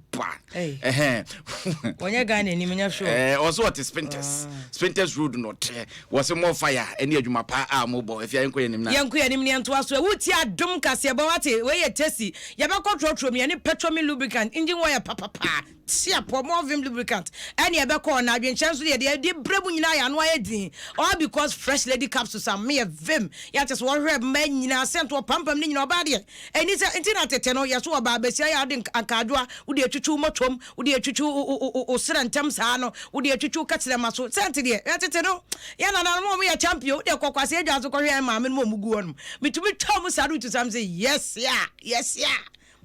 Wɔnyɛ Ghana anim nyɛ sure. Eh, ɔsɛ ɔte Spintex. Ah. Spintex Road no ɔte. Wɔsɛ more fire ɛne adwuma pa a mobɔ. Efi ayɛnkɔ yɛn anim na. Yɛnkɔ yɛn anim ne yɛntoa so. Ewu ti adom kaseɛbɔ wate. Wei yɛ tasty. Yɛbɛkɔ trɔtrɔ mu yɛne Petromin lubricant engine oil papapa. Tiapɔ Morvim lubricant ɛne ɛbɛkɔ na adwenkyerɛ nso deɛ deɛ ɛde brɛ mu nyinaa yɛ ano ayɛ din all because fresh lady capsules ame yɛ vim yɛ akyɛ sɛ wɔhwɛ mmaa nyinaa sɛnto ɔpampam ne nyinaa ɔbaa deɛ ɛni sɛ nti na tete no yɛ so ɔbaa bɛsia yɛ ade ankaadwoa wode atwitwi mɔtɔm wode atwitwi wo serɛ ntɛm saa no wode atwitwi wo kɛkyerɛma so sɛnte deɛ yɛ tete no yɛ nananom wɔn yɛ champion wode kɔkwase adwa so kɔhwɛ yɛn maame no wɔn gu hɔ nom metumi twa mu saa de tu sam sɛ yes ya yes ya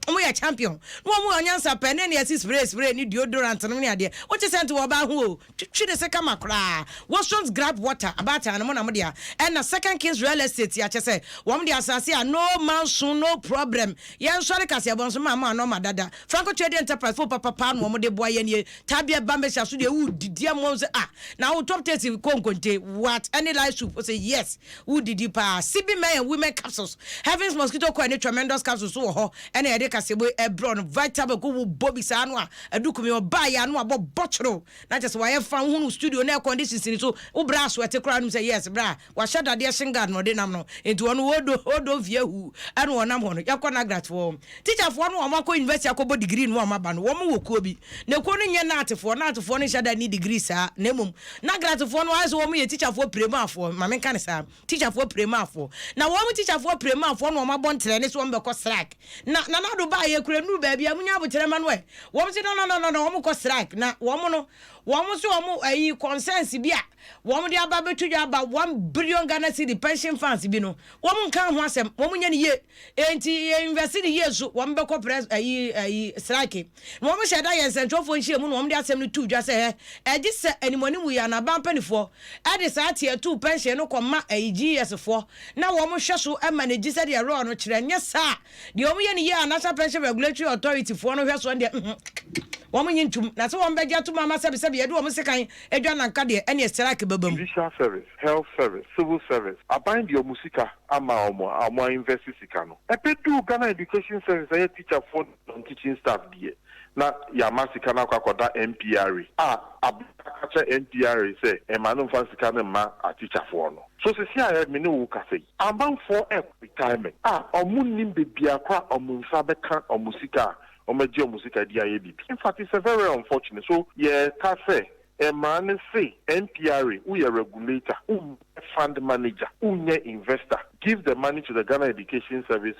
Ɔmo yɛ champion na ɔmo wɔ nyansa pɛ ne nea ɛsi spray spray ne deodorant nom ne adeɛ wote sɛ nte wɔ ɔbaa ho o twitwi ne se kama koraa Woson's gripe water abaatan no mo na mo dea ɛna second kings real estate akyɛ sɛ wɔn de asase a no manso no problem yɛn sɔre kaseɛbɔ nso maa mo a nɔma dada Franco Trading Enterprise fo papa paa na wɔn de boa yɛn nie Tabia ba mbɛhyɛ so deɛ wo didi ama wɔn sɛ ah na wo top taste kɔ nkonte what ɛne light soup o sɛ yes Wo didi paa. Sibi men and women capsules, Heavens mosquito coil ne tremendous capsules nso wɔ hɔ ɛna yɛde kasebo yi ɛbrɛ no. Vitabel ko wo bɔ bi saa no a adukumi ɔbaa yɛ ano abɔ bɔkyerɛw na kyerɛ sɛ wayɛ fa wohunu studio na air condition si ne so wo bra asoɛte koraa nom sɛ yes bra wahyɛ dadeɛ shin guard na ɔde nam no nti ɔno odo odo mfie hu ɛna ɔnam hɔ no yɛkɔ Nagrat foɔ teacher foɔ no wɔn akɔ university akɔbɔ degree no wɔn aba no wɔn wɔ kuo bi na kuo no nyɛ nat foɔ nat foɔ no nhyɛ da ni degree saa na mmom Nagratfoɔ no ayɛ sɛ wɔn yɛ tikyafoɔ piremaafoɔ, ma menka no saa, tikyafoɔ piremaafoɔ. Na wɔn tikyafoɔ piremaafoɔ na wɔn abɔ ntrɛne sɛ wɔn bɛkɔ srike. Na Nana Addo baeɛ kura nnuru baabi a, monya aboterɛ ma no ɛ. Wɔn se no no no no no, wɔn kɔ srike. Na wɔn no, wɔn se wɔn ayi concerns bi a wɔn de aba bɛto dwa aba 1 billion Ghana cedi pension funds bi no, wɔn nka ho asɛm, wɔn nyɛ no yie. Enti yɛ invest no yie nso, wɔn bɛkɔ press ayi ayi strike. Na wɔn hyɛ da yɛ nsɛntwerɛfoɔ nhyiamu na wɔn de asɛm no too dwa sɛ hɛ, ɛgye sɛ animuanimu yi anaa aban mpanifoɔ ɛde saa tier 2 pension no kɔ ma ayi GES foɔ na wɔn hwɛ so ma no gyi sɛdeɛ law no kyerɛ, nyɛ saa a deɛ wɔn yɛ no yie a National Pension Regulatory Authority foɔ no hwɛ soɔ no deɛ mm wɔn nye ntum na sɛ wɔn bɛgye atom ama sɛbesɛbe yɛde wɔn sekan adwa nanka deɛ ɛneɛ strike bɛba mu. Judicial service, health service, civil service, aban de wɔn sika ama wɔn a wɔn a invest sika no. Ɛbɛduu Ghana Education Service a ɛyɛ teacher foɔ ne non teaching staff deɛ na yɛama sika no akɔ akɔda NPRA a aban aka kyerɛ NPRA sɛ mma no mfa sika no mma ateacher foɔ no. So sisi a me ne wo kasa yi amanfoɔ ɛkɔ retirement a wɔn nnim baabi a koraa wɔn nsa bɛka wɔn sika a wɔn agye wɔn sika de ayɛ biribi. In fact it's a very unfortunate so yɛka sɛ mmara no se NPRA woyɛ regulator, wonyɛ fund manager, wonyɛ investor, give the money to the Ghana Education Service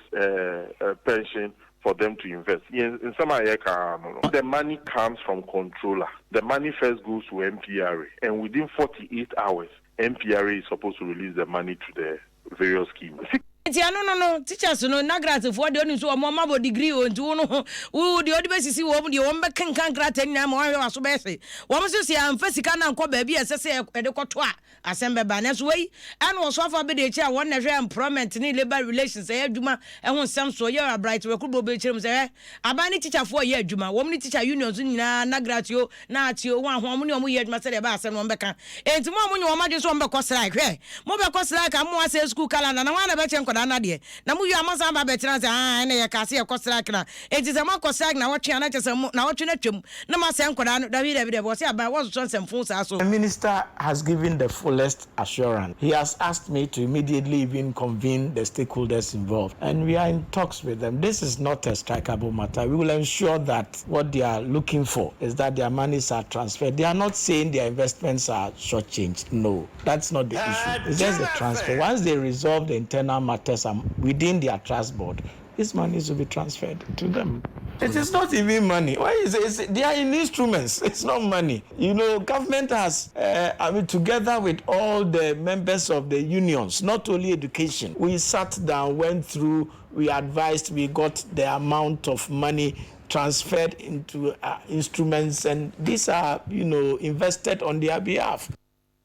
pension for them to invest. Yɛn nsɛm a yɛka no, the money comes from controller. The money first goes to NPRA and within 48 hours NPRA is supposed to release the money to the various schemes. Nti ɛno no no teachers no Nagrat foɔ deɛ onim sɛ wɔn wɔn abɔ degree o nti wo no ho wo deɛ ɔde bɛsisi wɔn deɛ wɔn bɛkenkan nkrataa nyinaa ma wɔahwɛ w'aso bɛyɛ hye wɔn nso sɛ yɛamfa sika no ankɔ baabi a ɛsɛ sɛ yɛde kɔto a asɛm bɛba nanso wei ɛna ɔsoafo abɛdi akyire a wɔn na ɛhwɛ employment ne labour relations ɛyɛ adwuma ɛho nsɛm soɔ yɛ Bright Wɛkurubo bɛkyerɛ mu sɛ hwɛ aban ne teacher foɔ yɛ adwuma wɔn ne teacher unions nyinaa Nagrat o Na ate o, wɔn a wɔn ne wɔn yɛ adwuma sɛdeɛ ɛbɛyɛ asɛm no wɔbɛka. Enti mo a monye wɔn adwene sɛ wɔbɛkɔ sraek, hwɛ, mobɛkɔ sraek a mo asɛe sukuu kalanda, na hwan na ɛbɛkyɛ nkwadaa no adeɛ? Na mowie a moasan aba abɛtena ase, aa, ɛnna yɛkaa sɛ yɛkɔ sraek na enti sɛ moakɔ sraek nnawɔtwe a, na kyerɛ sɛ mo, nnawɔtwe no atwam, na moasɛe nkwadaa no. Dabi, dabi, dabi, wɔse aban, wɔnsosɔ nsɛmfoo saa so. The minister has given the fullest assurance. He has asked me to immediately even convene the stakeholders involved and we are in talks with them. This is not a strikeable matter. We will ensure that what they are looking for is that their monies are transferred. They are not saying their investments are shortchanged. No, that's not the issue. It's just the transfer. Once they resolve the internal matters within their trust board, These monies will be transferred to them. It is not even money. Why is it? They are in instruments. It's not money. You know, government has, I mean, together with all the members of the unions, not only education, we sat down, went through, we advised, we got the amount of money transferred into instruments, and these are invested on their behalf.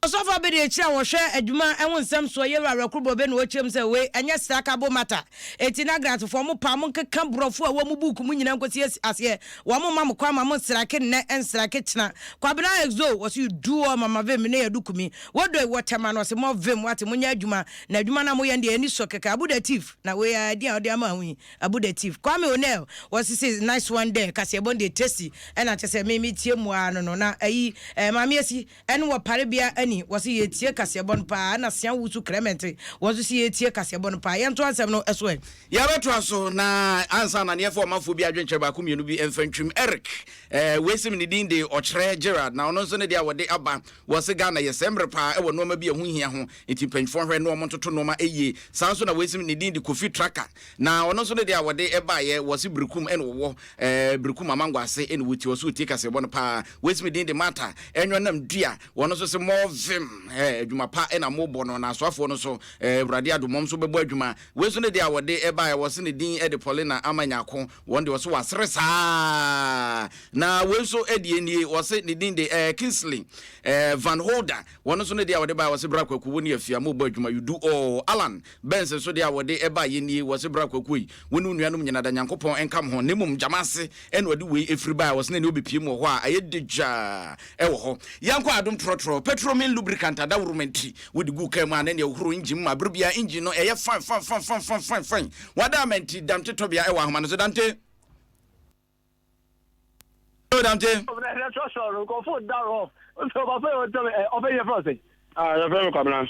Ɔsɔfo abadiakyiri a wɔhwɛ adwuma ho nsɛm soɔ, Yewura Werɛkoro Bobe na ɔkyerɛ mu sɛ wei ɛnyɛ strikable matter, enti na Gratfoɔ mo paa mo nkeka borɔfo a ɛwɔ mo buuku mu nyinaa nkɔsi aseɛ, wɔn mma mo kwan ma mo nstrike nnɛ nstrike kyena. Kwabena Exo ɔse you do all mama vim ne yɛdu kumi wodoi wɔ tɛma no ɔse more vim wate monyɛ adwuma na adwuma no a moyɛ no deɛ ani sɔ kɛkɛ Abu Datif na wei ara din a ɔde ama ho yi Abu Datif Kwame Onel ɔse se nice one there kaseɛbɔ no deɛ tasty ɛna kyɛ sɛ me metie mu ara no no na ayi eh, Maame Asi Ɛne wɔ parebea ani, wɔse yɛretie kaseɛbɔ no paa, ɛna Sea Wusu Clement, wɔn nso se yɛretie kaseɛbɔ no paa. Yɛntoa nsɛm no so ɛ. Yɛbɛtoa so na ansa na neɛfa ɔmanfoɔ bi adwenkyerɛ baako mmienu bi mfa ntwim. Eric, eh, wei se ne din de Ɔkyerɛ Gerald na ɔno nso ne deɛ a wɔde aba. Wɔse Ghana yɛ sɛɛ mmerɛ paa ɛwɔ nnoɔma bi a ɛho hia ho, nti mpanyinfoɔ nhwɛ na wɔn ntoto nnoɔma yie. Saa nso na wei se ne din de Kofi Traka na ɔno nso ne deɛ a wɔde baeɛ. Wɔse Berekum ɛna wɔwɔ, eh, Berekum Amangwa ase ɛna wɔti. Wɔse wɔtie kaseɛbɔ no paa. Wei se me din de Martha. Ɛnwɔ nam dua wɔn nso se more vim eh, adwuma pa na mo bɔ no na asoafoɔ no nso eh, awurade adom wɔn nso bɛbɔ adwuma. Wei nso ne deɛ a wɔde baeɛ, wɔse ne din de Paulina Ama Nyarko, wɔn deɛ wɔse wɔasere saa. Na wei nso deɛ nie, wɔse ne din de eh, Kingsley eh, Van Holder, wɔn nso ne deɛ a wɔde baeɛ, wɔse Bra Kwaku wo ne Afia mo bɔ adwuma, you do all. Alan Benz nso deɛ a wɔde baeɛ nie, wɔse Bra Kwaku ei, wo ne wo nuanom nyina da Nyankopɔn nka mo ho, na mmom gyama ase Ɛna ɔde wei ɛfiri baeɛ a ɔse na ɛne ɔbɛpie mu wɔ hɔ a ɛyɛ degyaa ɛwɔ hɔ. Yɛnkɔ adom trɔtrɔ, petromin lubricant adaworoma nti wode gu kaa mu a na ɛne ɛhohoro engine mu ma berɛ biara engine no ɛyɛ fine fine fine fine fine fine fine. Wada ama nti Damte tɔbea ɛwɔ ahoma no so Damte. Hello Damte. Ah, yɛfrɛ me Kwabena.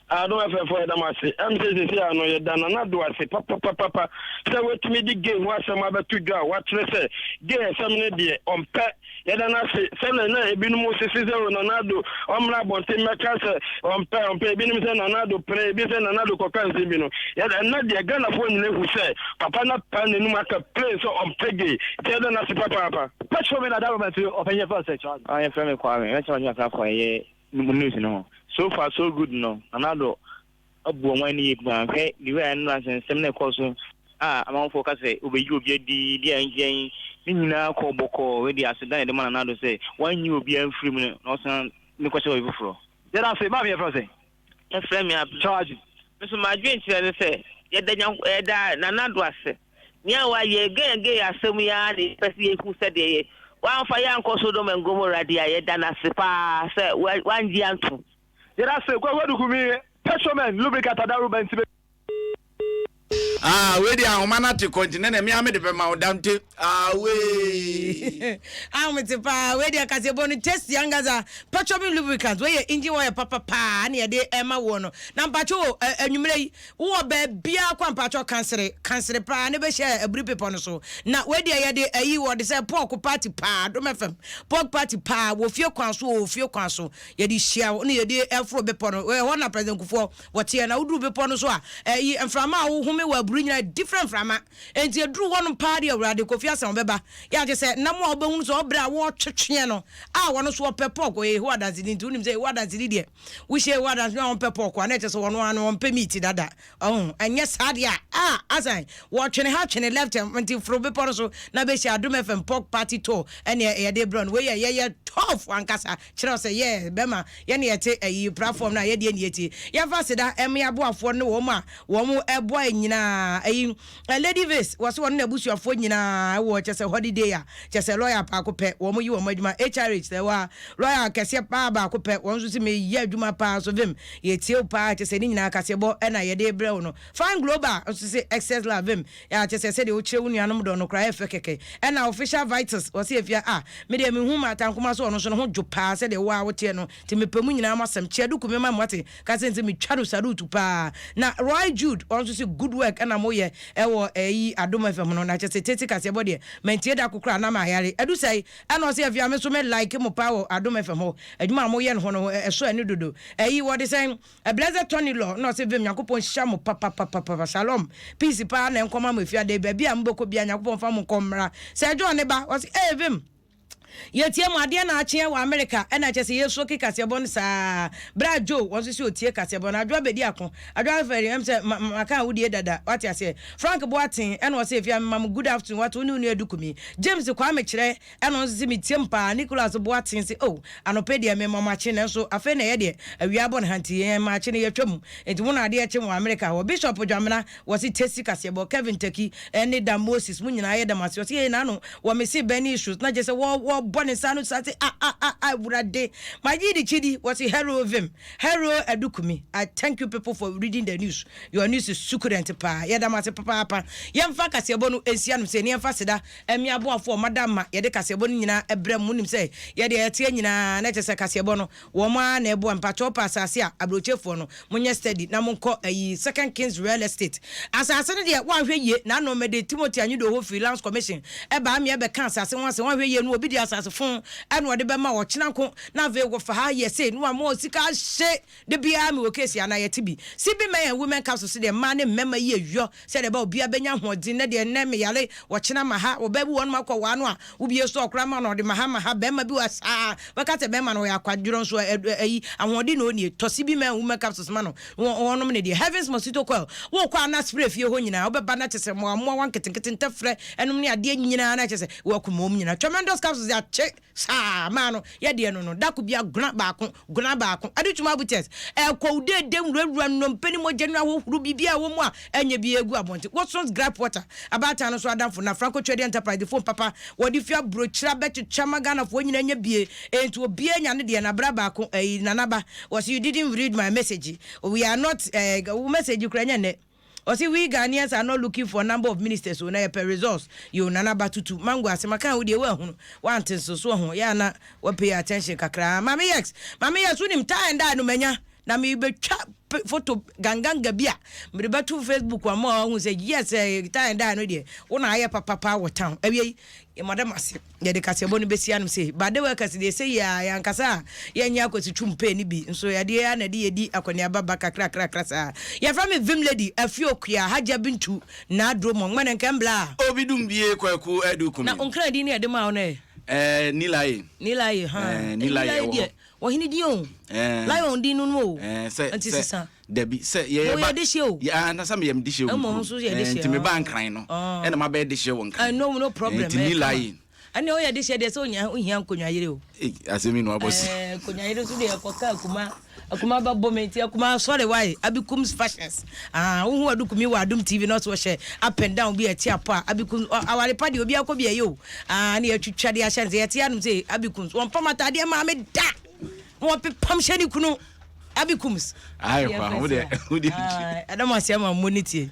Adom FM foɔ yɛda mo ase. Ɛm sɛ sisi ano yɛda Nana Addo ase papapapapa sɛ watumi de gay ho asɛm abɛto dwa a wakyerɛ sɛ gay asɛm no deɛ ɔmpɛ. Yɛda no ase sɛnea na ebinom sisi sɛ o Nana Addo ɔmmra abɔnten mmɛka sɛ ɔmpɛ ɔmpɛ ebinom sɛ Nana Addo pere ebi sɛ Nana Addo kɔka nsɛm bi no. Yɛda ɛnnɛ deɛ Ghanafoɔ nyina hu sɛ papa no apa n'anum aka plain sɛ ɔmpɛ gay nti yɛda no ase papaapa. Petrol me na da Robert ɔpanyin yɛfrɛ wo sɛ Charles. Ah yɛfrɛ me Kwame mɛkyerɛ m'adwene kakra afa ɛyɛ mo news no ho. So far so good no Nana Addo abu ɔman no yie paa hwɛ the way a nnora nsɛnsɛm no ɛkɔɔ so a amanfoɔ ka sɛ ɔbɛyi obi adi deɛ nkyɛn ne nyinaa kɔɔ bɔkɔɔ wei deɛ aseda na yɛde ma Nana Addo sɛ wanyi obiara mfiri mu no na ɔsan ne kɔhyɛ baabi foforɔ. Yɛda ase, maame yɛfrɛ wo sɛn? Yɛfrɛ me Abena. Charge. Me nso m'adwenkyerɛ ne sɛ yɛda Nyank yɛda Nana Addo ase. Nea wayɛ gay gay asɛm yi ara na yɛpɛ sɛ yɛhu sɛdeɛ ɛyɛ. Wamfa yɛn ankɔ Sodom and Gomorrah deɛ a, yɛda no ase paa sɛ wangye antom. Yɛda ase Kwaku Aduku me petromen lubricant adaruba nti me. Ah wei deɛ ahoma no ate kɔ nti nɛnɛ me ara mede bɛma wo Dante ah wei. Ahomete paa wei deɛ kaseɛbɔ no tasty ankasa petromen lubricant wei yɛ engine oil papa paa na yɛde ɛma woɔ no na mpakyɛ o anwummerɛ yi Wowɔ baabiara kɔ a mpakyɛw kansere kansere paa ne bɛhyɛ aburi bepɔ no so na wei deɛ yɛde ayi wɔde sɛ pork party paa Adom FM pork party paa wɔ fie kwan so wɔ fie kwan so yɛde hyia wo ne yɛde ɛforo bepɔ no ɛhɔ na President Kufuor wɔteɛ na woduru bepɔ no so a ɛyi mframa a wohome wɔ aburi nyinaa different mframa enti eduru hɔ nom paa deɛ Awurade Kofi Asan ɔbɛba yɛ agye sɛ nam a wobɛhunu sɛ ɔbrɛ a wɔtwetweɛ no a wɔno so ɔpɛ pork ɔyɛ Yehowa Danseni nti wonim sɛ Yehowa Danseni deɛ Wohyia Yehowa Adansefo a wɔmpɛ pɔɔko a, na ɛkyerɛ sɛ wɔn ara no wɔmpɛ meat dada. Ɔho, ɛnyɛ saa deɛ a, ah, asan, wɔtwene ha twene left nti foro bepɔ no so na bɛhyia Adom FM Pork Party Tour ɛne yɛde brɛ no. Wei yɛ yɛyɛ tough ankasa, kyerɛ wo sɛ yɛ bɛma yɛne yɛte ayi platform no a yɛdeɛ ne yɛtie. Yɛmfa aseda ɛma yɛn aboafoɔ ne wɔn a wɔn ɛboa yɛn nyinaa. Ayi, Lady Vis, wɔse wɔne n'abusuafoɔ nyinaa wɔ kyɛ sɛ holiday a, kyɛ sɛ lawyer baako pɛ, wɔn yi wɔn adwuma, HRH sɛ wɔ a, lawyer kɛseɛ paa baako pɛ, wɔn nso se meyɛ adwuma paa nso vim, yɛtie wo paa, kyɛ sɛ ne nyinaa kaseɛbɔ na yɛde rebrɛ wo no. Fine Global nso se excess love vim, a kyɛ sɛ sɛdeɛ wokyerɛ wo nuanom dɔ no koraa ɛyɛ fɛ kɛkɛ. Ɛna Official Vitus, wɔse afia ah, me deɛ mehu Martha Nkrumah so. ɔno nso ne ho dwo paa sɛdeɛ wo ara woteɛ no nti mepɛ mo nyinaa mo asɛm. Kyea duku me ma mo wate ka sɛ nti metwa no salute paa. Na Roy Jude ɔno nso se good work ɛna moyɛ ɛwɔ ɛyi Adom FM no na kyɛ sɛ tete kaseɛbɔ deɛ mantie da ko koraa na mayare. Adu sɛe ɛna ɔse afei a me nso me like mo paa wɔ Adom FM hɔ adwuma a moyɛ no hɔ no ɛsɔ ani dodo. Ɛyi wɔde sɛn? Blessed Tony Law na ɔse vim Nyankopɔn nhyira mo papapapapa shalom peace paa na ɛnkɔma mo efiada yi baabi a mobɛkɔ biaa Nyankopɔn mfa mo nkɔ mmra Sir John ne ba ɔse ee vim yɛtie mo adeɛ na akyeɛ wɔ America ɛna kyɛsɛ yɛsoki kaseɛbɔ no saa Bra Joe wɔn nso se otie kaseɛbɔ no Adwoa bɛdi ako Adwoa afɛri ɛm sɛ ma maka a wodie dada wate aseɛ Frank Boateng ɛna ɔse efia mema mo good afternoon wate wo ne wo nua Adukumi James Kwame kyerɛ Ɛna ɔno nso se meteam paa. Nicholas Boateng se oh, anɔpa yi deɛ mema mo akye nanso afei na ɛyɛ deɛ awia abɔ no ha nti yɛn maakye no yɛatwa mu. Nti mo na adeɛ kye mo wɔ Amerika hɔ. Bishop Dwamena wɔ se Tesi kaseɛbɔ, Kevin Taki ne Dan Moses mo nyinaa yɛda mo ase. Ɔse yei naano wɔ me se Benny Issues na kyerɛ sɛ wɔ wɔbɔ ne nsa ano saa se ah ah ah ah Awurade magye di kyidi. Wɔ se Hello Vim, Hello Adukumi, I thank you people for reading the news. Your news is succulent paa. Yɛda mo ase papaapa. Yɛmfa kaseɛbɔ no nsi anom sei na yɛmfa aseda Mmea aboafo a wɔada ama yɛde kaseɛbɔ no nyinaa brɛ mo. Monim sɛ yɛdeɛ yɛteɛ nyinaa na kyerɛ sɛ kaseɛbɔ no wɔn ara na ɛboa. Mpakyɛw pɛ asase a aburokyefoɔ no monyɛ steady na monkɔ ayi Second Kings Real Estate asase no deɛ woanhwɛ yie na ano mede Timothy Anyidoho firi Lands Commission ɛbaa mmea bɛka asase ho asɛm woanhwɛ yie no obi de asase fon ɛna ɔde bɛma wo ɔkyena nko na afei wɔfa ha yɛ sei na wama wo sika ahye Da biara mewɔ case anaa yɛte bi. CB Men and Women Capsules deɛ mmaa ne mmarima yi yɔ sɛdeɛ ɛbɛyɛ obiara bɛnya ahoɔden. Nnɛ deɛ nnɛ meyare ɔkyena maha. Ɔbaa bi wɔ hɔnom akɔ waa no a wobie store koraa ma no ɔde maha maha. Barima bi wɔ saa bɛka sɛ barima no ɔyɛ akwadworɔ nso ayi ahoɔden na ɔnnie. Tɔ CB Men and Women Capsules ma no na ɔnom ne deɛ. Heavens Mosquito Coil wokɔ a na spray fie hɔ nyinaa wobɛba na kyerɛ sɛ mmoawa nketenkete ntɛfrɛ ɛnom ne adeɛ nyinaa na kyerɛ sɛ wɔakum wɔn nyinaa. Tremendous Capsules deɛ akye Saa maa no yɛ deɛ no no dako bia gona baako gona baako ɛde twuma abutex ɛkɔ wo deede nwurawura nnompe ne mogya no ahohoro biribi a ɛwɔ mu a ɛnyɛ bi egu abɔnten Watson's gripe water abaatan no so adamfo na Franco Trading Enterprise de phone papa wɔde fi aburokyire abɛkyekyɛ ama Ghanafoɔ nyinaa nya bie enti obiara nya ne deɛ na bra baako ɛyi nanaba wɔse you didn't read my message we are not ɛɛ wo message kura nyɛ nnɛ. Ɔse we Ghanaians are not looking for number of ministers o na yɛpɛ results yoo Nana ba tutu mango ase maka wo deɛ woahunu woante nso so ho yɛ a na wa pay attention kakraa Maame Yex Maame Yex wonim tie and dye no manya na mebɛtwa photo ganganga bi a mede bɛto Facebook ama wahu sɛ yes eh, tie and dye no deɛ wo na ayɛ papapa wɔ town awiei Yɛmada mo ase. Yɛde kaseɛbɔ no bɛsi anom sei. Bade workers deɛ ɛsɛ yie ara, yɛn ankasa a yɛnyɛ akwasi twum pay no bi nso adeɛ ara na ɛde yɛdi akɔneaba ba kakrakrakra saa. Yɛfrɛ me Vim Lady, Afie Okua, Hajia Bintu, Naa Dromo, Ngmene Nkɛmblaa. Obi dum bie Kwaku Adu Kumi. Na onkra din ne yɛde maa wo no ɛ? Ɛɛ Nilaye. Nilaye haa. Ɛɛ Nilaye ɛwɔ hɔ. Ɔhene din o. Ɛɛ. Lion din no no o. Ɛɛ sɛ Nti sɛ sesa. dabi sɛ yɛyɛ Mo ba yɛ dehyeɛ o. yɛ ah na sɛ meyɛ me dehyeɛ wɔ Ɛmɔ kurom. nso yɛ Ɛɛ dehyeɛ. nti meba Nkran no Ah. ɛna mabɛyɛ dehyeɛ wɔ Nkran. Ah, no no problem. Ɛɛ nti Ɛyɛ ni kama. layi. Ɛnna ɔyɛ dehyeɛ deɛ sɛ ohia ohia nkonnwa yere o. Ei asɛm yi na wabɔ so. Ɛɛ nkonnwa yere nso deɛ ɛkɔka akuma akuma bɛbɔ me nti akuma sɔre wae Abikums fashions. Ah wohu Adukumi wɔ Adum TV na ɔsɛ ɔhyɛ up and down bi a ɛte apɔ a Abikums aware pa deɛ obi akɔ bi ɛyɛ o. Ah ne yɛatwitwa de ahyɛ no sɛ yɛte anom sɛ Abikums wɔmpam ataadeɛ maa me da. Na wɔpepam hyɛ ne kunu Abi Kums. Ayi kwa wo de wo de. Ɛdɔm ase ama mo ne tie.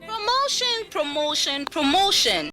Promotion, promotion, promotion.